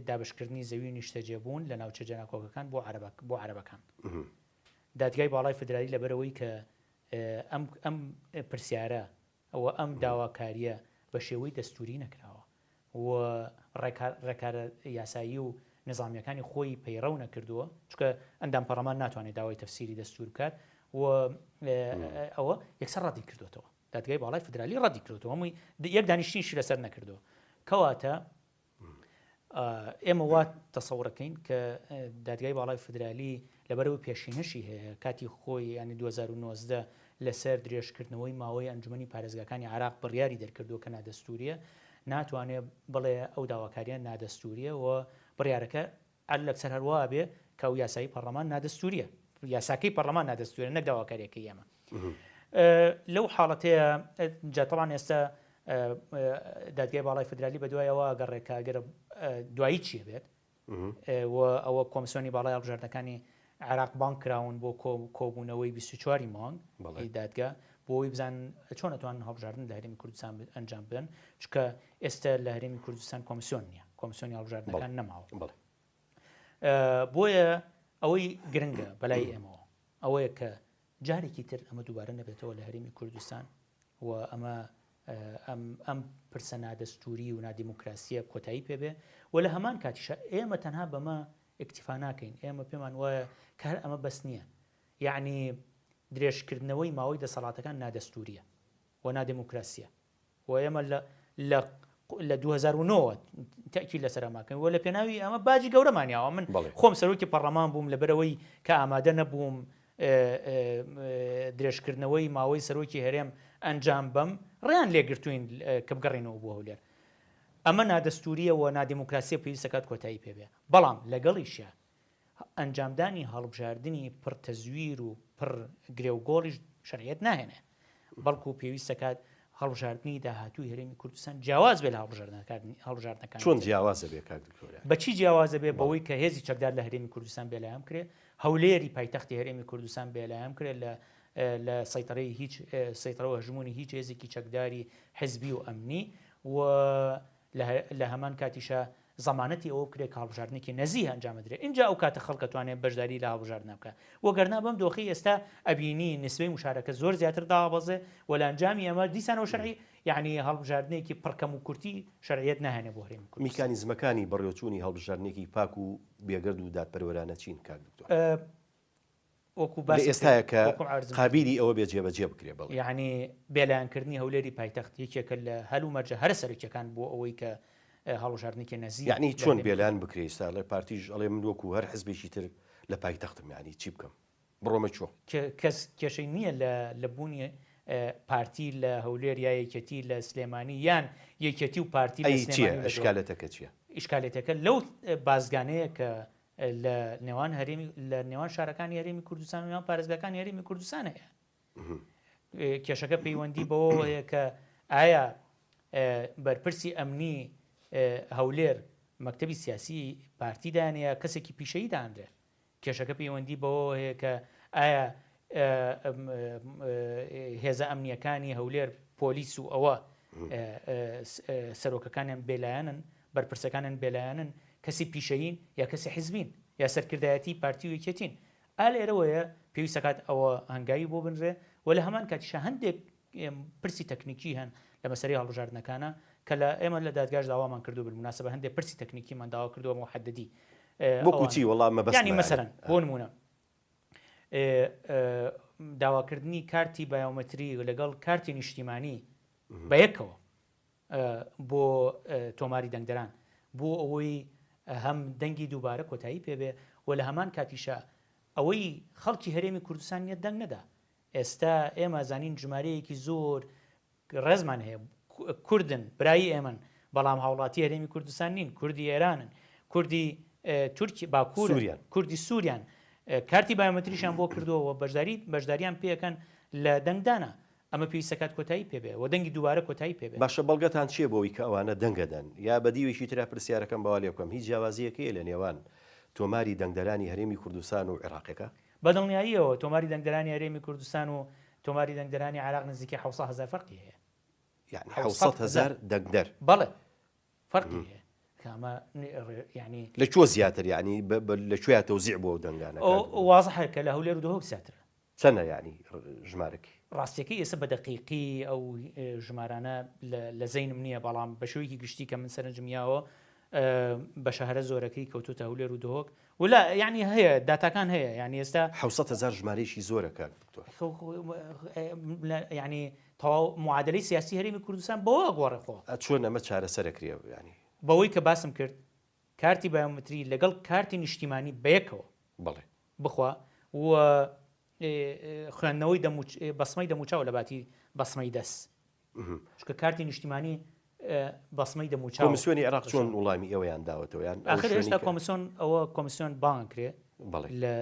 دابشکردنی زەوی و نیشتەجێبوون لە ناوچە جێناکۆکەکان بۆ عەرەبەک بۆ عەرەبەکان. دادگای باڵای فدرالی لەبەرئەوەی کە ئەم ئەم پرسیارە و ئەم داواکارییە بە شێوەی دەستووری نەکراوە و ڕێکارە یاسایی و نیزامییەکانی خۆی پەیڕەو نەکردووە، چونکە ئەندام پەڕلەمان ناتوانێت داوای تەفسیری دەستوور بکات و ئەوە یەکسەر ڕەدی کردووەتەوە. دادگای باڵای فیدرالی ڕەدی کردووەتەوە، هەمووی یەک دانیشتنیشی لەسەر نەکردووە. کەواتە ئێمە وا تەسەورەکەین کە دادگای باڵای فیدرالی لەبەرەوەی پێشینەشی هەیە کاتی خۆی ینی 2019 لەسەر درێژکردنەوەی ماوەی ئەنجومەنی پارێزگاکانی عراق بڕیاری دەرکردووە کە نادەستوریە ناتوانێت بڵێ ئەو داواکاریە نادەستوریە و بڕیارەکە ئەر لەسەر هەروا بێ کە ئەو یاسایی پەرلەمان نادەستوریە یاساکەی پەرلەمان نادەستوریە نەک داواکاریەکەی ئێمە لەو حاڵەتەیە جا تەبعەن ئێستا دادگای باڵای فدرالی بەدوای ئەوە گەڕێ کە ئەگەر دوایی چیە بێت و ئەوە کۆمسیۆنی باڵای هەڵبژاردنەکانی عێراق بانگ کراون بۆ کۆبوونەوەی 24 مانگ دادگا بۆ ئەوەی بزان چۆن ئەتوانن هەڵبژاردن لە هەرێمی کوردستان ئەنجام بدەن چونکە ئێستا لە هەرێمی کوردستان کۆمسیۆن نییە کۆمسیۆنی هەڵبژاردنەکان نەماوە بۆیە ئەوەی گرنگە بەلای ئێمەوە ئەوەیە کە جارێکی تر ئەمە دووبارە نەبێتەوە لە هەرێمی کوردستان و ئەمە ئەم ئەم پرسە نادەستوری و نادیموکراسیە کۆتایی پێبێ و لە هەمان کاتیشە ئێمە تەنها بەمە ئیکتیفا ناکەین ئێمە پێمان وایە کە هەر ئەمە بەس نییە یەعنی درێژکردنەوەی ماوەی دەسەڵاتەکان نادەستوریە و نادێموکراسیە و ئێمە لە لە لە 2009 وە تەئکید لەسەر ئەمە کەین و لە پێناوی ئەمە باجی گەورەمان یاوە من خۆم سەرۆکی پەڕلەمان بووم لەبەرئەوەی کە ئامادە نەبووم درێژکردنەوەی ماوەی سەرۆکی هەرێم ئەنجام بەم ڕێیان لێگرتوین کە بگەڕێنەوە بۆ هەولێر ئەمە نادەستوریە و نادێموکراسیە پێویستەکات کۆتایی پێبێ بەڵام لەگەڵیشە ئەنجامدانی هەڵبژاردنی پڕ تەزویر و پڕ گرێوگۆڵیش شەرعیەت ناهێنێ، بەڵکو پێویست دەکات هەڵبژاردنی داهاتووی هەرێمی کوردستان جیاواز بێت لە هەڵبژاردنەکانی چۆن جیاواز دەبێت کاک دکتۆر؟ بە چی جیاواز دەبێت؟ بەوەی کە هێزی چەکدار لە هەرێمی کوردستان بێلایەن بکرێت، هەولێری پایتەختی هەرێمی کوردستان بێلایەن بکرێت لە لە سەیتەرەی هیچ سەیتەرە و هەژموونی هیچ هێزێکی چەکداری حزبی و ئەمنی و لە هەمان کاتیشا زەمانەتی ئەوە بکرێت کە هەڵبژاردنێکی نەزیه ئەنجام بدرێت ئینجا ئەو کاتە خەڵک ئەتوانێت بەشداری لە هەڵبژاردنا بکات وەگەرنا بەم دۆخەی ئێستا ئەبینی نسبەی مشارەکە زۆر زیاتر دابەزێ و لە ئەنجامی ئەمە دیسانەوە شەرعی یعنی هەڵبژاردنێکی پڕ کەم و کورتی شەرعیەت ناهێنێ بۆ هەرێمی کوردستان. میکانیزمەکانی بەڕێوەچوونی هەڵبژاردنێکی پاک و بێگەرد و دادپەروەرانە چین کاک دکتۆر؟ وەکو لە باسم کرد ئێستایا کە وەکو عەرزم کرد. قابیلی ئەوە بێ جێبەجێ بکرێ بەڵێ. یەعنی بێلایەنکردنی هەولێری پایتەخت یەکێکە لە هەل و مەرجە هەرە سەرەکیەکان بۆ ئەوەی کە هەڵوژاردنێکی نەزیه یەعنی لە چۆن هەرێمی بێلایەن بکرێ ئیستا ئەڵێ پارتیش ئەڵێ من وەکو هەر حزبێکی تر لە پایتەختم یەعنی چی بکەم بڕۆمە کوێ؟ کەس کێشەی نییە لە لە بوونی پارتی لە هەولێر یا یەکێتی لە سلێمانی یان یەکێتی و پارتی لە ئەی چییە سلێمانی و لە دهۆک. ئیشکالەتەکە چییە؟ ئیشکالێتەکە لەو بازگانەیە کە لە نێوان هەرێمی لە نێوان شارەکانی هەرێمی کوردستان و نێوان پارێزگاکانی هەرێمی کوردستان هەیە کێشەکە پەیوەندی بەوەوە هەیە کە ئایا بەرپرسی ئەمنی هەولێر مەکتەبی سیاسی پارتی دانەیە کەسێکی پیشەیی دانرێ کێشەکە پەیوەندی بەوەوە هەیە کە ئایا هێزە ئەمنیەکانی هەولێر پۆلیس و ئەوە سەرۆکەکانیان بێلایەنن بەرپرسەکانیان بێلایەنن، کەسی پیشەیین یا کەسی حیزبین یا سەرکردایەتی پارتی و یەکێتین. ئا لێرەوەیە پێویست دەکات ئەوە هەنگاوی بۆ بنرێ و لە هەمان کاتیشا هەندێک پرسی تەکنیکی هەن لە مەسەلەی هەڵبژاردنەکانە کە لە ئێمە لە دادگاش داوامان کردووە بالمناسبە هەندێک پرسی تەکنیکیمان داوا کردووە موحەددی وەکو چی وەڵا مەبەستمە یانی مەسەلەن بۆ نموونە داواکردنی کارتی بایۆمەتری لەگەڵ کارتی نیشتیمانی بە یەکەوە بۆ تۆماری دەنگدەران بۆ ئەوەی هەم دەنگی دووبارە کۆتایی پێبێ و لە هەمان کاتیشا ئەوەی خەڵکی هەرێمی کوردستان نیە دەنگ نەدا ئێستا ئێمە زانین ژمارەیەکی زۆر ڕێزمان هەیە کوردن برایی ئێمەن بەڵام هاوڵاتی هەرێمی کوردستان نین کوردی ئێرانن کوردی تورکی باکوور کوردی سووریان کارتی بایۆمەتریشان بۆ کردووە بەشداری بەشداریان پێەکەن لە دەنگدانە ئەمە پێویستە کات کۆتایی پێ بێ و دەنگی دووبارە کۆتایی پێ بێ. باشە بەڵگەتان چیە بۆوەی کە ئەوانە دەنگ ئەدەن؟ یا بە دیوێکی ترا پرسیارەکەم بەوا لێ بکەم هیچ جیاوازیەک هەیە لە نێوان تۆماری دەنگدەرانی هەرێمی کوردستان و عێراقێکا؟ بە دڵنیاییەوە تۆماری دەنگدەرانی هەرێمی کوردستان و تۆماری دەنگدەرانی عێراق نزیکەی 700 هەزار فەرقی هەیە. یانی 700 هەزار دەنگدەر؟ بەڵێ فەرقی هەیە. کە ئەمە یانی. لە کوێ زیاتر یانی لە کوێیا تەوزیع بووە ئەو دەنگانە؟ وازحە کە لە هەولێر و دهۆک زیاترە. چەنە یانی ژمارەکەی؟ ڕاستیەکەی ئێستا بە دەقیقی ئەو ژمارانە لە زەینم نییە، بەڵام بە شێوەیەکی گشتی کە من سەرنجم یاوە بەشە هەرە زۆرەکەی کەوتوتە هەولێر و دهۆک ولا یعنی هەیە داتاکان هەیە یعنی ئێستا 700 هەزار ژمارەیەکی زۆرە کاک دکتۆر. یعنی تەواو معادلەی سیاسی هەرێمی کوردستان بەوە ئەگۆڕێ خۆ. چۆن ئەمە چارەسەر ئەکرێ یعنی؟ بەوەی کە باسم کرد کارتی بایۆمەتری لەگەڵ کارتی نیشتیمانی بەیەکەوە. بەڵێ. بخوا و خوێندنەوەی بەسمەی دەموچاو لە باتی بەسمەی دەست چونکە کارتی نیشتیمانی بەسمەی دەموچاو. کۆمیسیۆنی عێراق چۆن وڵامی ئێوەیان داوەتەوە یان ئاخر ئێستا کۆمیسیۆن ئەوە کۆمیسیۆن بانگ کرێ بەڵێ لە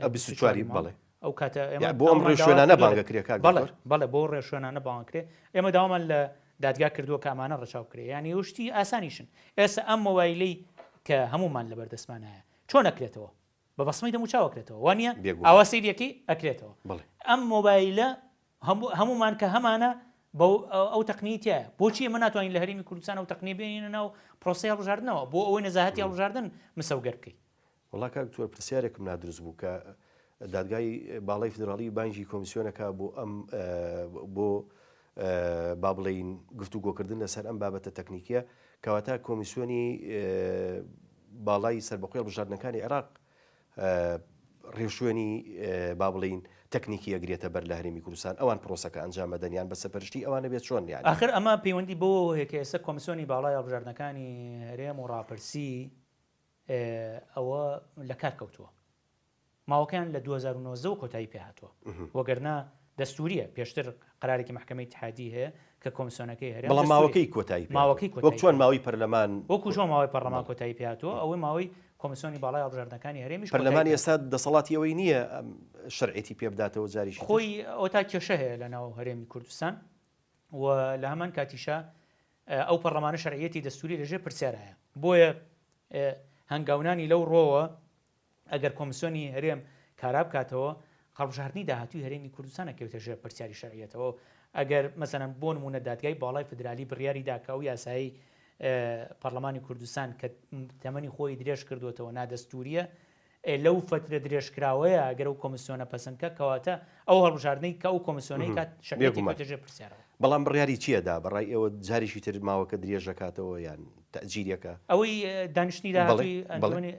24 بەڵێ ئەو کاتە ئێمە بۆ ئەم ڕێوشوێنانە بانگە کرێ کاک بەڵێ بەڵێ بۆ ڕێوشوێنانە بانگ کرێ ئێمە داوامان لە دادگا کردووە کە ئەمانە ڕەچاو بکرێ یانی ئەو شتی ئاسانیشن ئێستا ئەم مۆبایلەی کە هەموومان لەبەر دەستمانایە چۆن ئەکرێتەوە بە بەسمەی دەموچاو ئەکرێتەوە وانە ئاوا سەیرەکەی ئەکرێتەوە ئەم مۆبایلە هەمومان کە هەمانە ئەو تەکنیتە بۆچی ئمە ناتوانین لە هەرێمی کوردستان ئەو تەکنی بێنینە ناو پرۆسی هەڵبژاردنەوە بۆ ئەوەی نەزاهەتی هەڵبژاردن مسەوگەر بکەیت وڵا کاک تۆ پرسیارێکم نادروست بوو کە دادگای باڵای فیدراڵی بانگی کۆمیسیۆنەکە بۆ ئەم بۆ با بڵێین گفتوگۆکردن لەسەر ئەم بابەتە تەکنیکیە، کەواتە کۆمیسیۆنی باڵای سەربەخۆی هەڵبژاردنەکانی عێراق ڕێوشوێنی با بڵێین تەکنیکی ئەگرێتە بەر لە هەرێمی کوردستان، ئەوان پرۆسەکە ئەنجام ئەدەن یان بە سەرپەرشتی ئەوانە بێت چۆن یانی؟ ئاخر ئەمە پەیوەندی بەوەوە هەیە کە ئێستا کۆمیسیۆنی باڵای هەڵبژاردنەکانی هەرێم و ڕاپرسی ئەوە لەکار کەوتووە. ماوەکەیان لە 2019 وە کۆتایی پێ هاتووە وەگەرنا دەستوریە پێشتر قەرارێکی مەحکەمەی ئیتحادی هەیە کە کۆمسیۆنەکەی هەرێم بەڵام ماوەکەی کۆتایی پێ ماوەکەی کۆتایی وەک چۆن ماوەی پەرلەمان وەکو چۆن ماوەی پەرلەمان کۆتایی پێ هاتووە ئەوەی ماوەی کۆمسیۆنی باڵای هەڵبژاردنەکانی هەرێمیش پەرلەمان ئێستا دەسەڵاتی ئەوەی نییە شەرعێتی پێ بداتەوە جاریش خۆی ئەوتا کێشە هەیە لە ناو هەرێمی کوردستان و لە هەمان کاتیشا ئەو پەرلەمانە شەرعیەتی دەستوری لەژێر پرسیارایە بۆیە هەنگاونانی لەو ڕۆوە ئەگەر کۆمسیۆنی هەرێم کارا بکاتەوە، هەڵبژاردنی داهاتووی هەرێمی کوردستان ئەکەوێتە ژێر پرسیاری شەرعیەتەوە. ئەگەر مەسەلەن بۆ نموونە دادگای باڵای فیدرالی بڕیاری دا کە ئەو یاسایەی پەڕلەمانی کوردستان کە تەمەنی خۆی درێژ کردووەتەوە نادەستوورییە، لەو فەترە درێژکراوەیە ئەگەر ئەو کۆمسیۆنە پەسەند بکات کەواتە ئەو هەڵبژاردنەی کە ئەو کۆمسیۆنەی کات شەرعیەتی بێگومان. کەوتە ژێر پرسیارەوە. بەڵام بڕیاری چی ئەدا؟ بە ڕای ئێوە جارێکی تر ماوەکە درێژ ئەکاتەوە یان تەئجیلی ئەکا؟ ئەوەی دانیشتنی بەڵێ، داهاتووی بەڵێ. ئەنجومەنی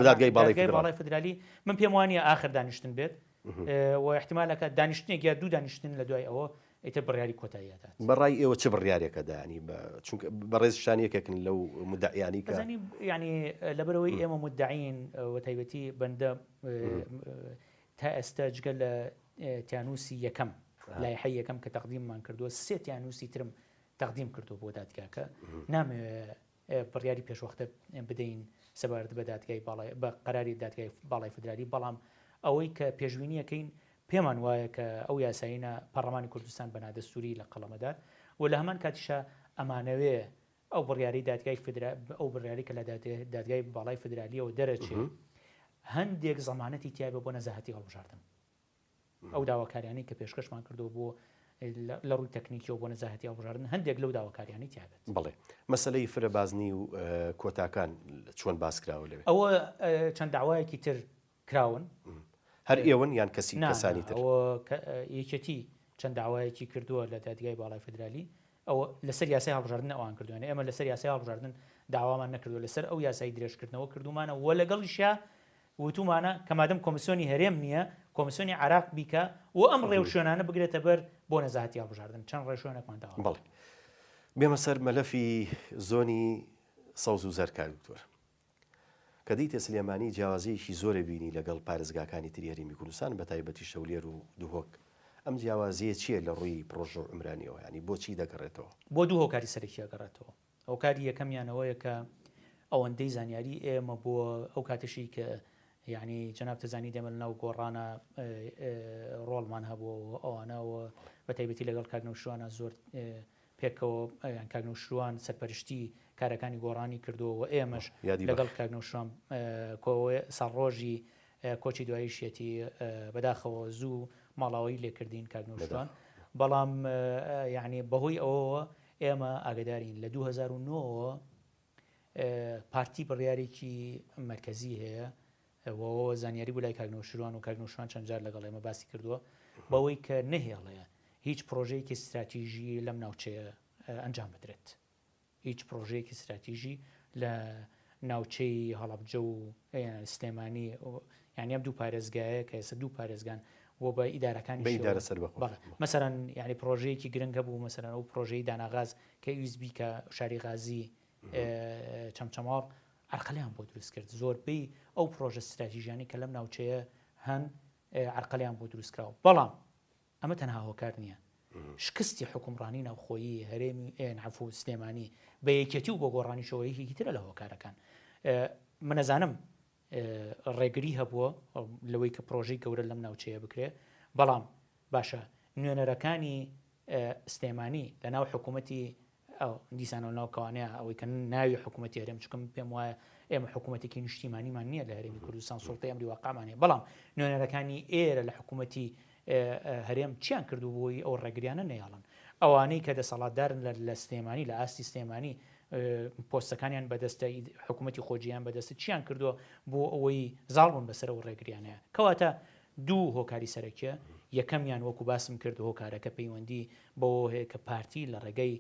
دادگای باڵای دادگای فیدراڵی. باڵای فیدرالی من پێم وانییە ئاخر دانیشتن بێت و ئیحتیمال ئەکات دانیشتنێک یا دوو دانیشتن لە دوای ئەوە ئیتر بڕیاری کۆتایی ئەدات. بە ڕای ئێوە چ بڕیارێک ئەدا؟ یانی بە چونکە بەڕێزیشتان یەکێکن لەو مودەعیانەی کە. ئەزانی یانی لەبەرئەوەی ئێمە مودەعین وە تایبەتی بەندە تا ئێستا جگە لە تیانووسی یەکەم لایحەی یەکەم کە تەقدیممان کردووە سێ تیانووسی ترم تەقدیم کردووە بۆ دادگاکە نامەوێ بڕیاری پێشوەختە بدەین سەبارەت بە دادگای باڵای بە قەراری دادگای باڵای فدرالی بەڵام ئەوەی کە پێشبینیەکەین پێمان وایە کە ئەو یاسایینە پەرلەمانی کوردستان بە نادەستوری لە قەڵەمەدات و لە هەمان کاتیشا ئەمانەوێ ئەو بڕیارەی دادگای فدرا ئەو بڕیارەی کە لە دادگای باڵای فدرالیەوە دەرەچێ هەندێک زەمانەتی تیابێ بۆ نەزاهەتی هەڵبژاردن ئەو داواکاریانەی کە پێشکەشمان کردو بۆ لە ڕووی تەکنیکیەوە بۆ نەزاهەتی هەڵبژاردن هەندێک لەو داواکاریانەی تیابێت. بەڵێ مەسەلەی فرە بازنی و کۆتاکان چۆن باس کراوە لەوێ؟ ئەوە چەند داوایەکی تر کراون. هەر ئێوەن یان کەسی نا کەسانی نا تر؟ ئەوە یەکێتی چەند داوایەکی کردووە لە دادگای باڵای فیدرالی. ئەوە لەسەر یاسای هەڵبژاردن ئەوان کردویانە، ئێمە لەسەر یاسای هەڵبژاردن داوامان نەکردووە، لەسەر ئەو یاسای درێژکردنەوە کردوومانە و لەگەڵیشیا وتوومانە کە مادەم کۆمیسیۆنی هەرێم نییە، کۆمیسیۆنی عێراق بیکا و ئەم ڕێوشوێنانە بگرێتە بەر بۆ نەزاهەتی هەڵبژاردن، چەند ڕێوشوێنێکمان داوا بەڵێ. بێمە سەر مەلەفی زۆنی سەوز و زەرد کاک دکتۆر. کە دێیتە سلێمانی جیاوازییەکی زۆر ئەبینی لەگەڵ پارێزگاکانی تری هەرێمی کوردستان بە تایبەتیش هەولێر و دهۆک. ئەم جیاوازییە چییە لە ڕووی پڕۆژە و عومرانییەوە؟ یانی بۆچی دەگەڕێتەوە؟ بۆ دوو هۆکاری سەرەکی ئەگەڕێتەوە. هۆکاری یەکەمیان ئەوەیە کە ئەوەندەی زانیاری ئێمە بۆ ئەو کاتەشی کە یعنی جەنابت ئەزانی ئێمە لەناو گۆڕانە ڕۆڵمان هەبووە و ئەوانە و بە تایبەتی لەگەڵ کاک نەوشیروانە زۆر پێکەوە یان کاک نەوشیروان سەرپەرشتی کارەکانی گۆڕانی کردووە و ئێمەش لەگەڵ کاک نەوشیروان ساڵڕۆژی کۆچی دواییشیەتی بەداخەوە زوو ماڵاوایی لێکردین کاک نەوشیروان بەڵام یعنی بەهۆی ئەوەوە ئێمە ئاگدارین لە 2009ەوە پارتی بڕیارێکی مەرکەزی هەیە وەوە زانیاری بوو لای کاک نەوشیروان و کاک نەوشیروان چەند جار لەگەڵ ئێمە باسی کردووە بەوەی کە نەهێڵێ هیچ پرۆژەیەکی ستراتیژی لەم ناوچەیە ئەنجام بدرێت هیچ پرۆژەیەکی ستراتیژی لە ناوچەی هەڵەبجە و سلێمانی یعنی ئەم دوو پارێزگایە کە ئێستا دوو پارێزگان بۆ بە ئیدارەکانی ئیدارە سەربەخۆ مەسەرەن یعنی پرۆژەیەکی گرنگ هەبوو مەسەرەن ئەو پرۆژەی داناغاز کە ویست بیکە شاری غازی چەمچەماڵ عەرقەلیان بۆ دروست کرد، زۆربەی ئەو پڕۆژە ستراتیژیانەی کە لەم ناوچەیە هەن عەرقەلیان بۆ دروست کراوە، بەڵام ئەمە تەنها هۆکار نییە. شکستی حوکمڕانی ناوخۆیی هەرێمی عەفو سلێمانی بە یەکێتی و بۆ گۆڕانیشەوە یەکێکی ترە لە هۆکارەکان. من ئەزانم ڕێگری هەبووە لەوەی کە پرۆژەی گەورە لەم ناوچەیە بکرێ، بەڵام باشە نوێنەرەکانی سلێمانی لەناو حکوومەتی ئەو دیسانەوە ناو کەوانەیە ئەوەی کە ناوی حکوومەتی هەرێم چونکە من پێم وایە ئێمە حکوومەتێکی نیشتیمانیمان نییە لە هەرێمی کوردستان سوڵتەی ئەمری واقعمان هەیە بەڵام نوێنەرەکانی ئێرە لە حکوومەتی هەرێم چیان کردو بۆی ئەو ڕێگریانە نەیاڵن ئەوانەی کە دەسەڵاتدارن لە سلێمانی لە ئاستی سلێمانی پۆستەکانیان بەدەستە حکوومەتی خۆجیان بەدەستە چیان کردووە بۆ ئەوەی زاڵ بوون بەسەر ئەو ڕێگریانەیە کەواتە دوو هۆکاری سەرەکیە، یەکەمیان وەکو باسم کرد هۆکارەکە پەیوەندی بەوەوە هەیە کە پارتی لە ڕێگەی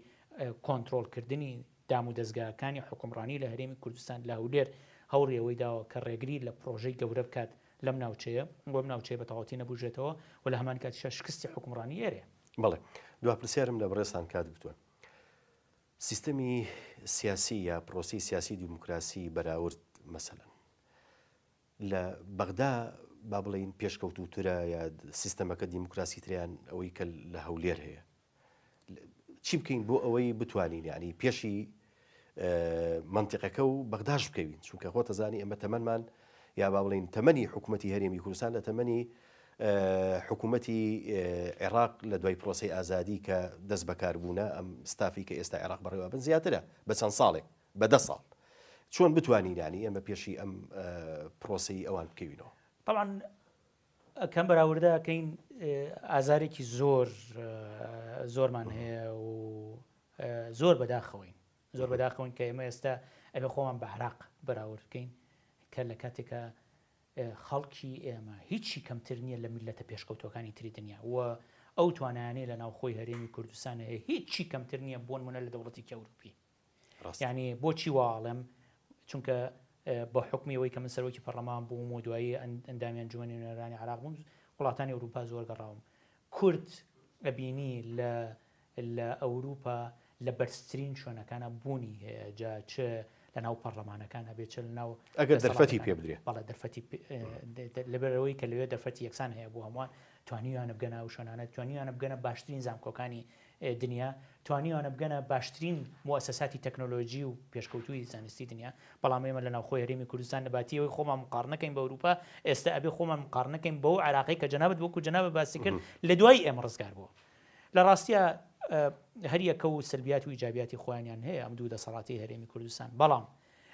کۆنترۆڵکردنی دامودەزگاکانی حوکمڕانی لە هەرێمی کوردستان لە هەولێر هەوڵی ئەوەی داوە کە ڕێگری لە پڕۆژەی گەورە بکات لەم ناوچەیە و ئەم ناوچەیە بە تەواوەتی نەبوژێتەوە و لە هەمان کاتیشا شکستی حوکمڕانی ئێرەیە. بەڵێ. دوا پرسیارم لە بەڕێزتان کاک دکتۆر. سیستەمی سیاسی یا پرۆسەی سیاسی دیموکراسی بەراورد مەسەلەن لە بەغدا با بڵێین پێشکەوتووترە یا سیستەمەکە دیموکراسیترە یان ئەوەی کە لە هەولێر هەیە؟ چی بکەین بۆ ئەوەی بتوانین یعنی پێشی مەنتیقەکە و بەغداش بکەوین چونکە خۆتەزانی ئەمە تەمەنمان یا با بڵین تەمەنی حکوومەتی هەرێمی کوردستان لە تەمەنی حکوومەتی عێراق لە دوای پرۆسی ئازادی کە دەست بەکاربوونە ئەم ستافی کە ئێستا عێراق بەڕێوە بن زیاترە بە چەند ساڵێک بە دە ساڵ چۆن بتوانین یانی ئێمە پێشی ئەم پرۆسەی ئەوان بکەوینەوە؟ تەبعەن کەم بەراوردە کەین ئازارێکی زۆر زۆرمان هەیە و زۆر بەداخەوەین زۆر بەداخەوەین کە ئێمە ئێستا ئەبێ خۆمان بە عراق بەراورد بکەین کە لە کاتێکە خەڵکی ئێمە هیچی کەمتر نییە لە میللەتە پێشکەوتووەکانی تری دنیا و ئەو توانایانەی لە ناوخۆی هەرێمی کوردستان هەیە هیچی کەمتر نییە بۆنمونە لە دەوڵەتێکی ئەوروپی. یانی بۆچی وا ئەڵێم چونکە بە حوکمی ئەوەی کە من سەرۆکی پەڕلەمان بووم و دوایی ئەندامی ئەنجومەنی نوێنەرانی عێراق بووم وڵاتانی ئەوروپا زۆر گەڕاوم کورد ئەبینی لە لە ئەوروپا لە بەرزترین شوێنەکانە بوونی هەیە جا چ لە ناو پەرلەمانەکان هەبێت چ لە ناو ئەگەر دەرفەتی پێ بدرێ بەڵێ دەرفەتی لەبەرەوەی کە لەوێ دەرفەتی یەکسان هەیە بۆ هەمووان توانیویانە بگەنە ئەو شوێنانە توانیویانە بگەنە باشترین زانکۆکانی دنیا توانیویانە بگەنە باشترین موئەسەساتی تەکنۆلۆجی و پێشکەوتووی زانستی دنیا، بەڵام ئێمە لە ناوخۆی هەرێمی کوردستان لە باتی ئەوەی خۆمان مقاڕنە کەین بە ئەوروپا، ئێستا ئەبێ خۆمان مقاڕنە کەین بەو عێراقەی کە جەنابت وەکو جەنابت باسی کرد لە دوای ئێمە ڕزگار بووە. لە ڕاستیا هەر یەکە و سلبیات و ئیجابیاتی خۆیانیان هەیە ئەم دوو دەسەڵاتی هەرێمی کوردستان، بەڵام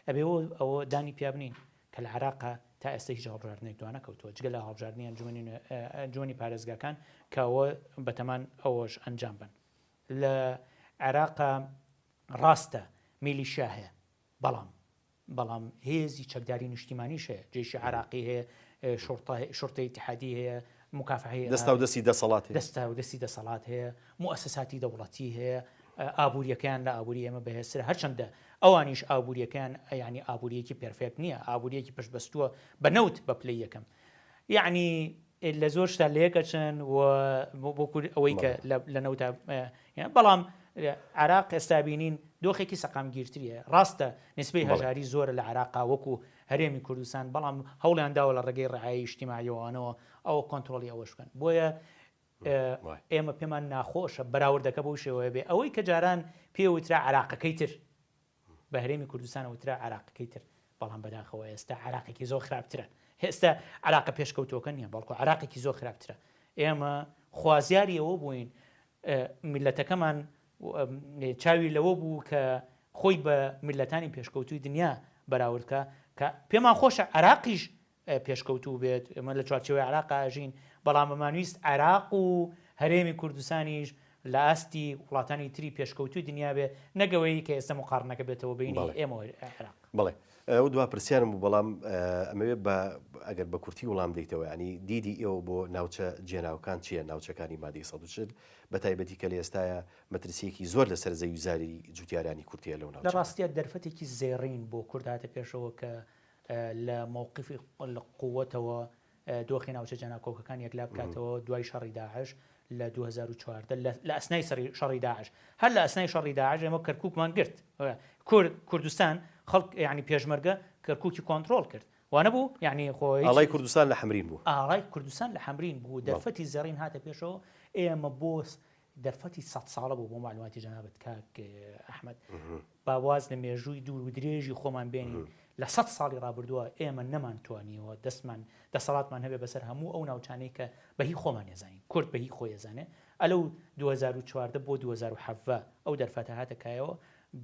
ئەبێ ئەوە دانی پیابنین کە لە عێراقا تا ئێستا هیچ هەڵبژاردنێک دوانەکەوتووە جگە لە هەڵبژاردنی ئەنجومەنی ئەنجومەنی پارێزگاکان کە ئەوە بەتەمان ئەوەش ئەنجام بن لە عێراقا ڕاستە میلیشیا هەیە بەڵام بەڵام هێزی چەکداری نیشتیمانیش هەیە جێشی عراقی هەیە شرطە ئیتحادی هەیە مکافحەی دەستا و دەستی دەسەڵات هەیە دەستا و دەستی دەسەڵات هەیە موئەسەساتی دەوڵەتی هەیە. ئابووریەکەیان لە ئابووری ئێمە بەهێزترە هەرچەندە ئەوانیش ئابووریەکەیان یانی ئابووریەکی perfect نییە ئابووریەکی پشت بەستووە بە نەوت بە پلەی یەکەم یعنی لە زۆر شتا لەیەک ئەچن و بۆ کورد ئەوەی کە لە نەوتا بەڵام عراق ئێستا بینین دۆخێکی سەقامگیرتریە ڕاستە نسبەی هەژاری زۆرە لە عراقا وەکو هەرێمی کوردستان بەڵام هەوڵیان داوە لە ڕێگەی ڕعایەی ئیجتیماعیەوانەوە ئەوە کۆنترۆڵی ئەوەش بکەن بۆیە ئێمە پێمان ناخۆشە بەراوردەکە بەو شێوەیە بێ ئەوەی کە جاران پێ وترا عراقەکەی تر بە هەرێمی کوردستان وترا عراقەکەی تر بەڵام بەداخەوە ئێستا عراقێکی زۆر خراپترە ئێستا عراقە پێشکەوتوەکە نییە بەڵکو عراقێکی زۆر خراپترە ئێمە خوازیاری ئەوە بووین میلەتەکەمان چاوی لەوە بوو کە خۆی بە میلەتانی پێشکەوتوی دنیا بەراوردکە کە پێمان خۆشە عراقیش پێشکەوتوو بێت، ئێمە لە چوارچێوەی عێراقا ئەژین، بەڵام ئەمانویست عێراق و هەرێمی کوردستانیش لە ئاستی وڵاتانی تری پێشکەوتووی دنیا بێ، نەک ئەوەی کە ئێستا موقاڕنەکە بێتەوە بەینی ئێمە و عێراق. بەڵێ ئەو دوا پرسیارم بوو، بەڵام ئەمەوێ بە ئەگەر بە کورتی وڵام دەیتەوە، یانی دیدی ئێوە بۆ ناوچە جێناوەکان چییە، ناوچەکانی مادەی 140 بە تایبەتی کە لە ئێستایا مەترسییەکی زۆر لەسەر زەویوزاری جوتیارانی کورد هەیە لەو ناوچانە. لە ڕاستیا دەرفەتێکی زێڕین بۆ کورد هاتە پێشەوە کە لە مەوقفی قوتەوە دۆخی ناوچە جەناکۆکەکان یەکلا بکاتەوە دوای شەڕی داعش لە 2014 لە ئەسنای شەڕی داعش هەر لە ئەسنای شەڕی داعش ئێمە کەرکووکمان گرت کورد کوردستان خەڵک یعنی پێشمەرگە کەرکووکی کۆنترۆڵ کرد وانە بوو یعنی خۆی ئاڵای کوردستان لە حەمرین بوو ئاڵای کوردستان لە حەمرین بوو دەرفەتی زێڕین هاتە پێشەوە ئێمە بۆ دەرفەتی سەد ساڵە بوو بۆ معلوماتی جەنابت کاک ئەحمد با واز لە مێژووی دوور و درێژی خۆمان بێنین لە سەد ساڵی ڕابردووە ئێمە نەمانتوانیوە دەستمان دەسەڵاتمان هەبێ بەسەر هەموو ئەو ناوچانەی کە بە هی خۆمان ێزانین کورد بە هی خۆی ێزانێ ئەلەو 2014 بۆ 2017 ئەو دەرفەتە هاتە کایەوە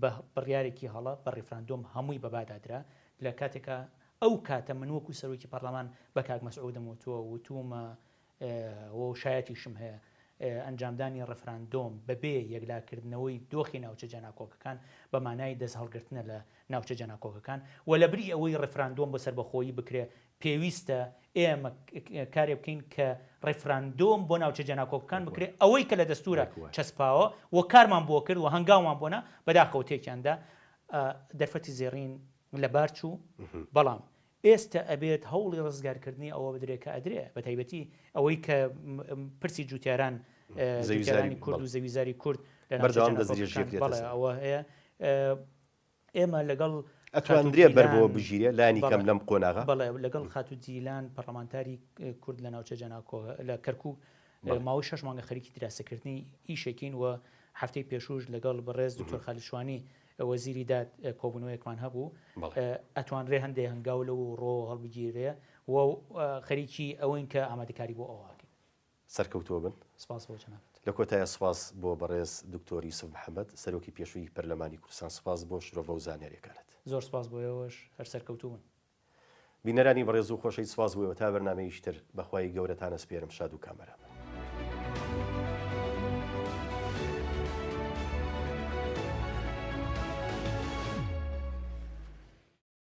بە بڕیارێکی هەڵە بە ڕیفراندۆم هەمووی بەبادا درا لە کاتێکا ئەو کاتە من وەکو سەرۆکی پەرلەمان بە کاک مەسعودم وتووە وتوومە و شایەتیشم هەیە، ئەنجامدانی ڕێفراندۆم بەبێ یەکلاکردنەوەی دۆخی ناوچە جێناکۆکەکان بە مانای دەستهەڵگرتنە لە ناوچە جێناکۆکەکان و لەبری ئەوەی ڕێفراندۆم بۆ سەربەخۆیی بکرێ پێویستە ئێمە کارێ بکەین کە ڕێفراندۆم بۆ ناوچە جێناکۆکەکان بکرێ ئەوەی کە لە دەستوورە چەسپاوە و کارمان بۆ کرد و هەنگاومان بۆ نا بەداخەوە تێکیان دا دەرفەتی زێڕین لەبار چوو بەڵام ئێستە ئەبێت هەوڵی ڕزگارکردنی ئەوە بدرێ کە ئەدرێ، بەتایبەتی ئەوەی کە پرسی جوتیاران، جوتیارانی کورد و زەویزاری کورد لە ناوچە بەردەوام دەستدرێژی جێناکۆکەکان، ئەکرێتە بەڵێ سەر. ئەوە هەیە. ئێمە لەگەڵ خاتوو ئەتوانرێ بەر بەوە دیلان، بگیرێ لانی کەم بەڵێ، لەم قۆناغە؟ بەڵێ، لەگەڵ خاتوو دیلان پەڕلەمانتاری کورد لە ناوچە جێناکۆ لە کەرکووک بەڵێ. ماوەی شەش مانگە خەریکی دراسەکردنی ئیشێکین و هەفتەی پێشووش لەگەڵ بەڕێز دکتۆر خالید شوانی وەزیری داد کۆبوونەوەیەکمان هەبوو، ئەتوانرێ هەندێ هەنگاو لەو ڕۆوە هەڵبگیرێ و خەریکی ئەوەین کە ئامادەکاری بۆ ئەوە ئەکەین. سەرکەوتوو بن. سپاس بۆ جەنابت. لە کۆتاییا سپاس بۆ بەڕێز دکتۆر یوسف محەمەد، سەرۆکی پێشووی پەرلەمانی کوردستان سپاس بۆ شرۆڤە و زانیارییەکانت. زۆر سپاس بۆ ئێوەش، هەر سەرکەوتوو بن. بینەرانی بەڕێز و خۆشەویست سپاس بۆ ئێوە تا بەرنامەیەکی تر بە خوای گەورەتان ئەسپێرم شاد و کامەران بن.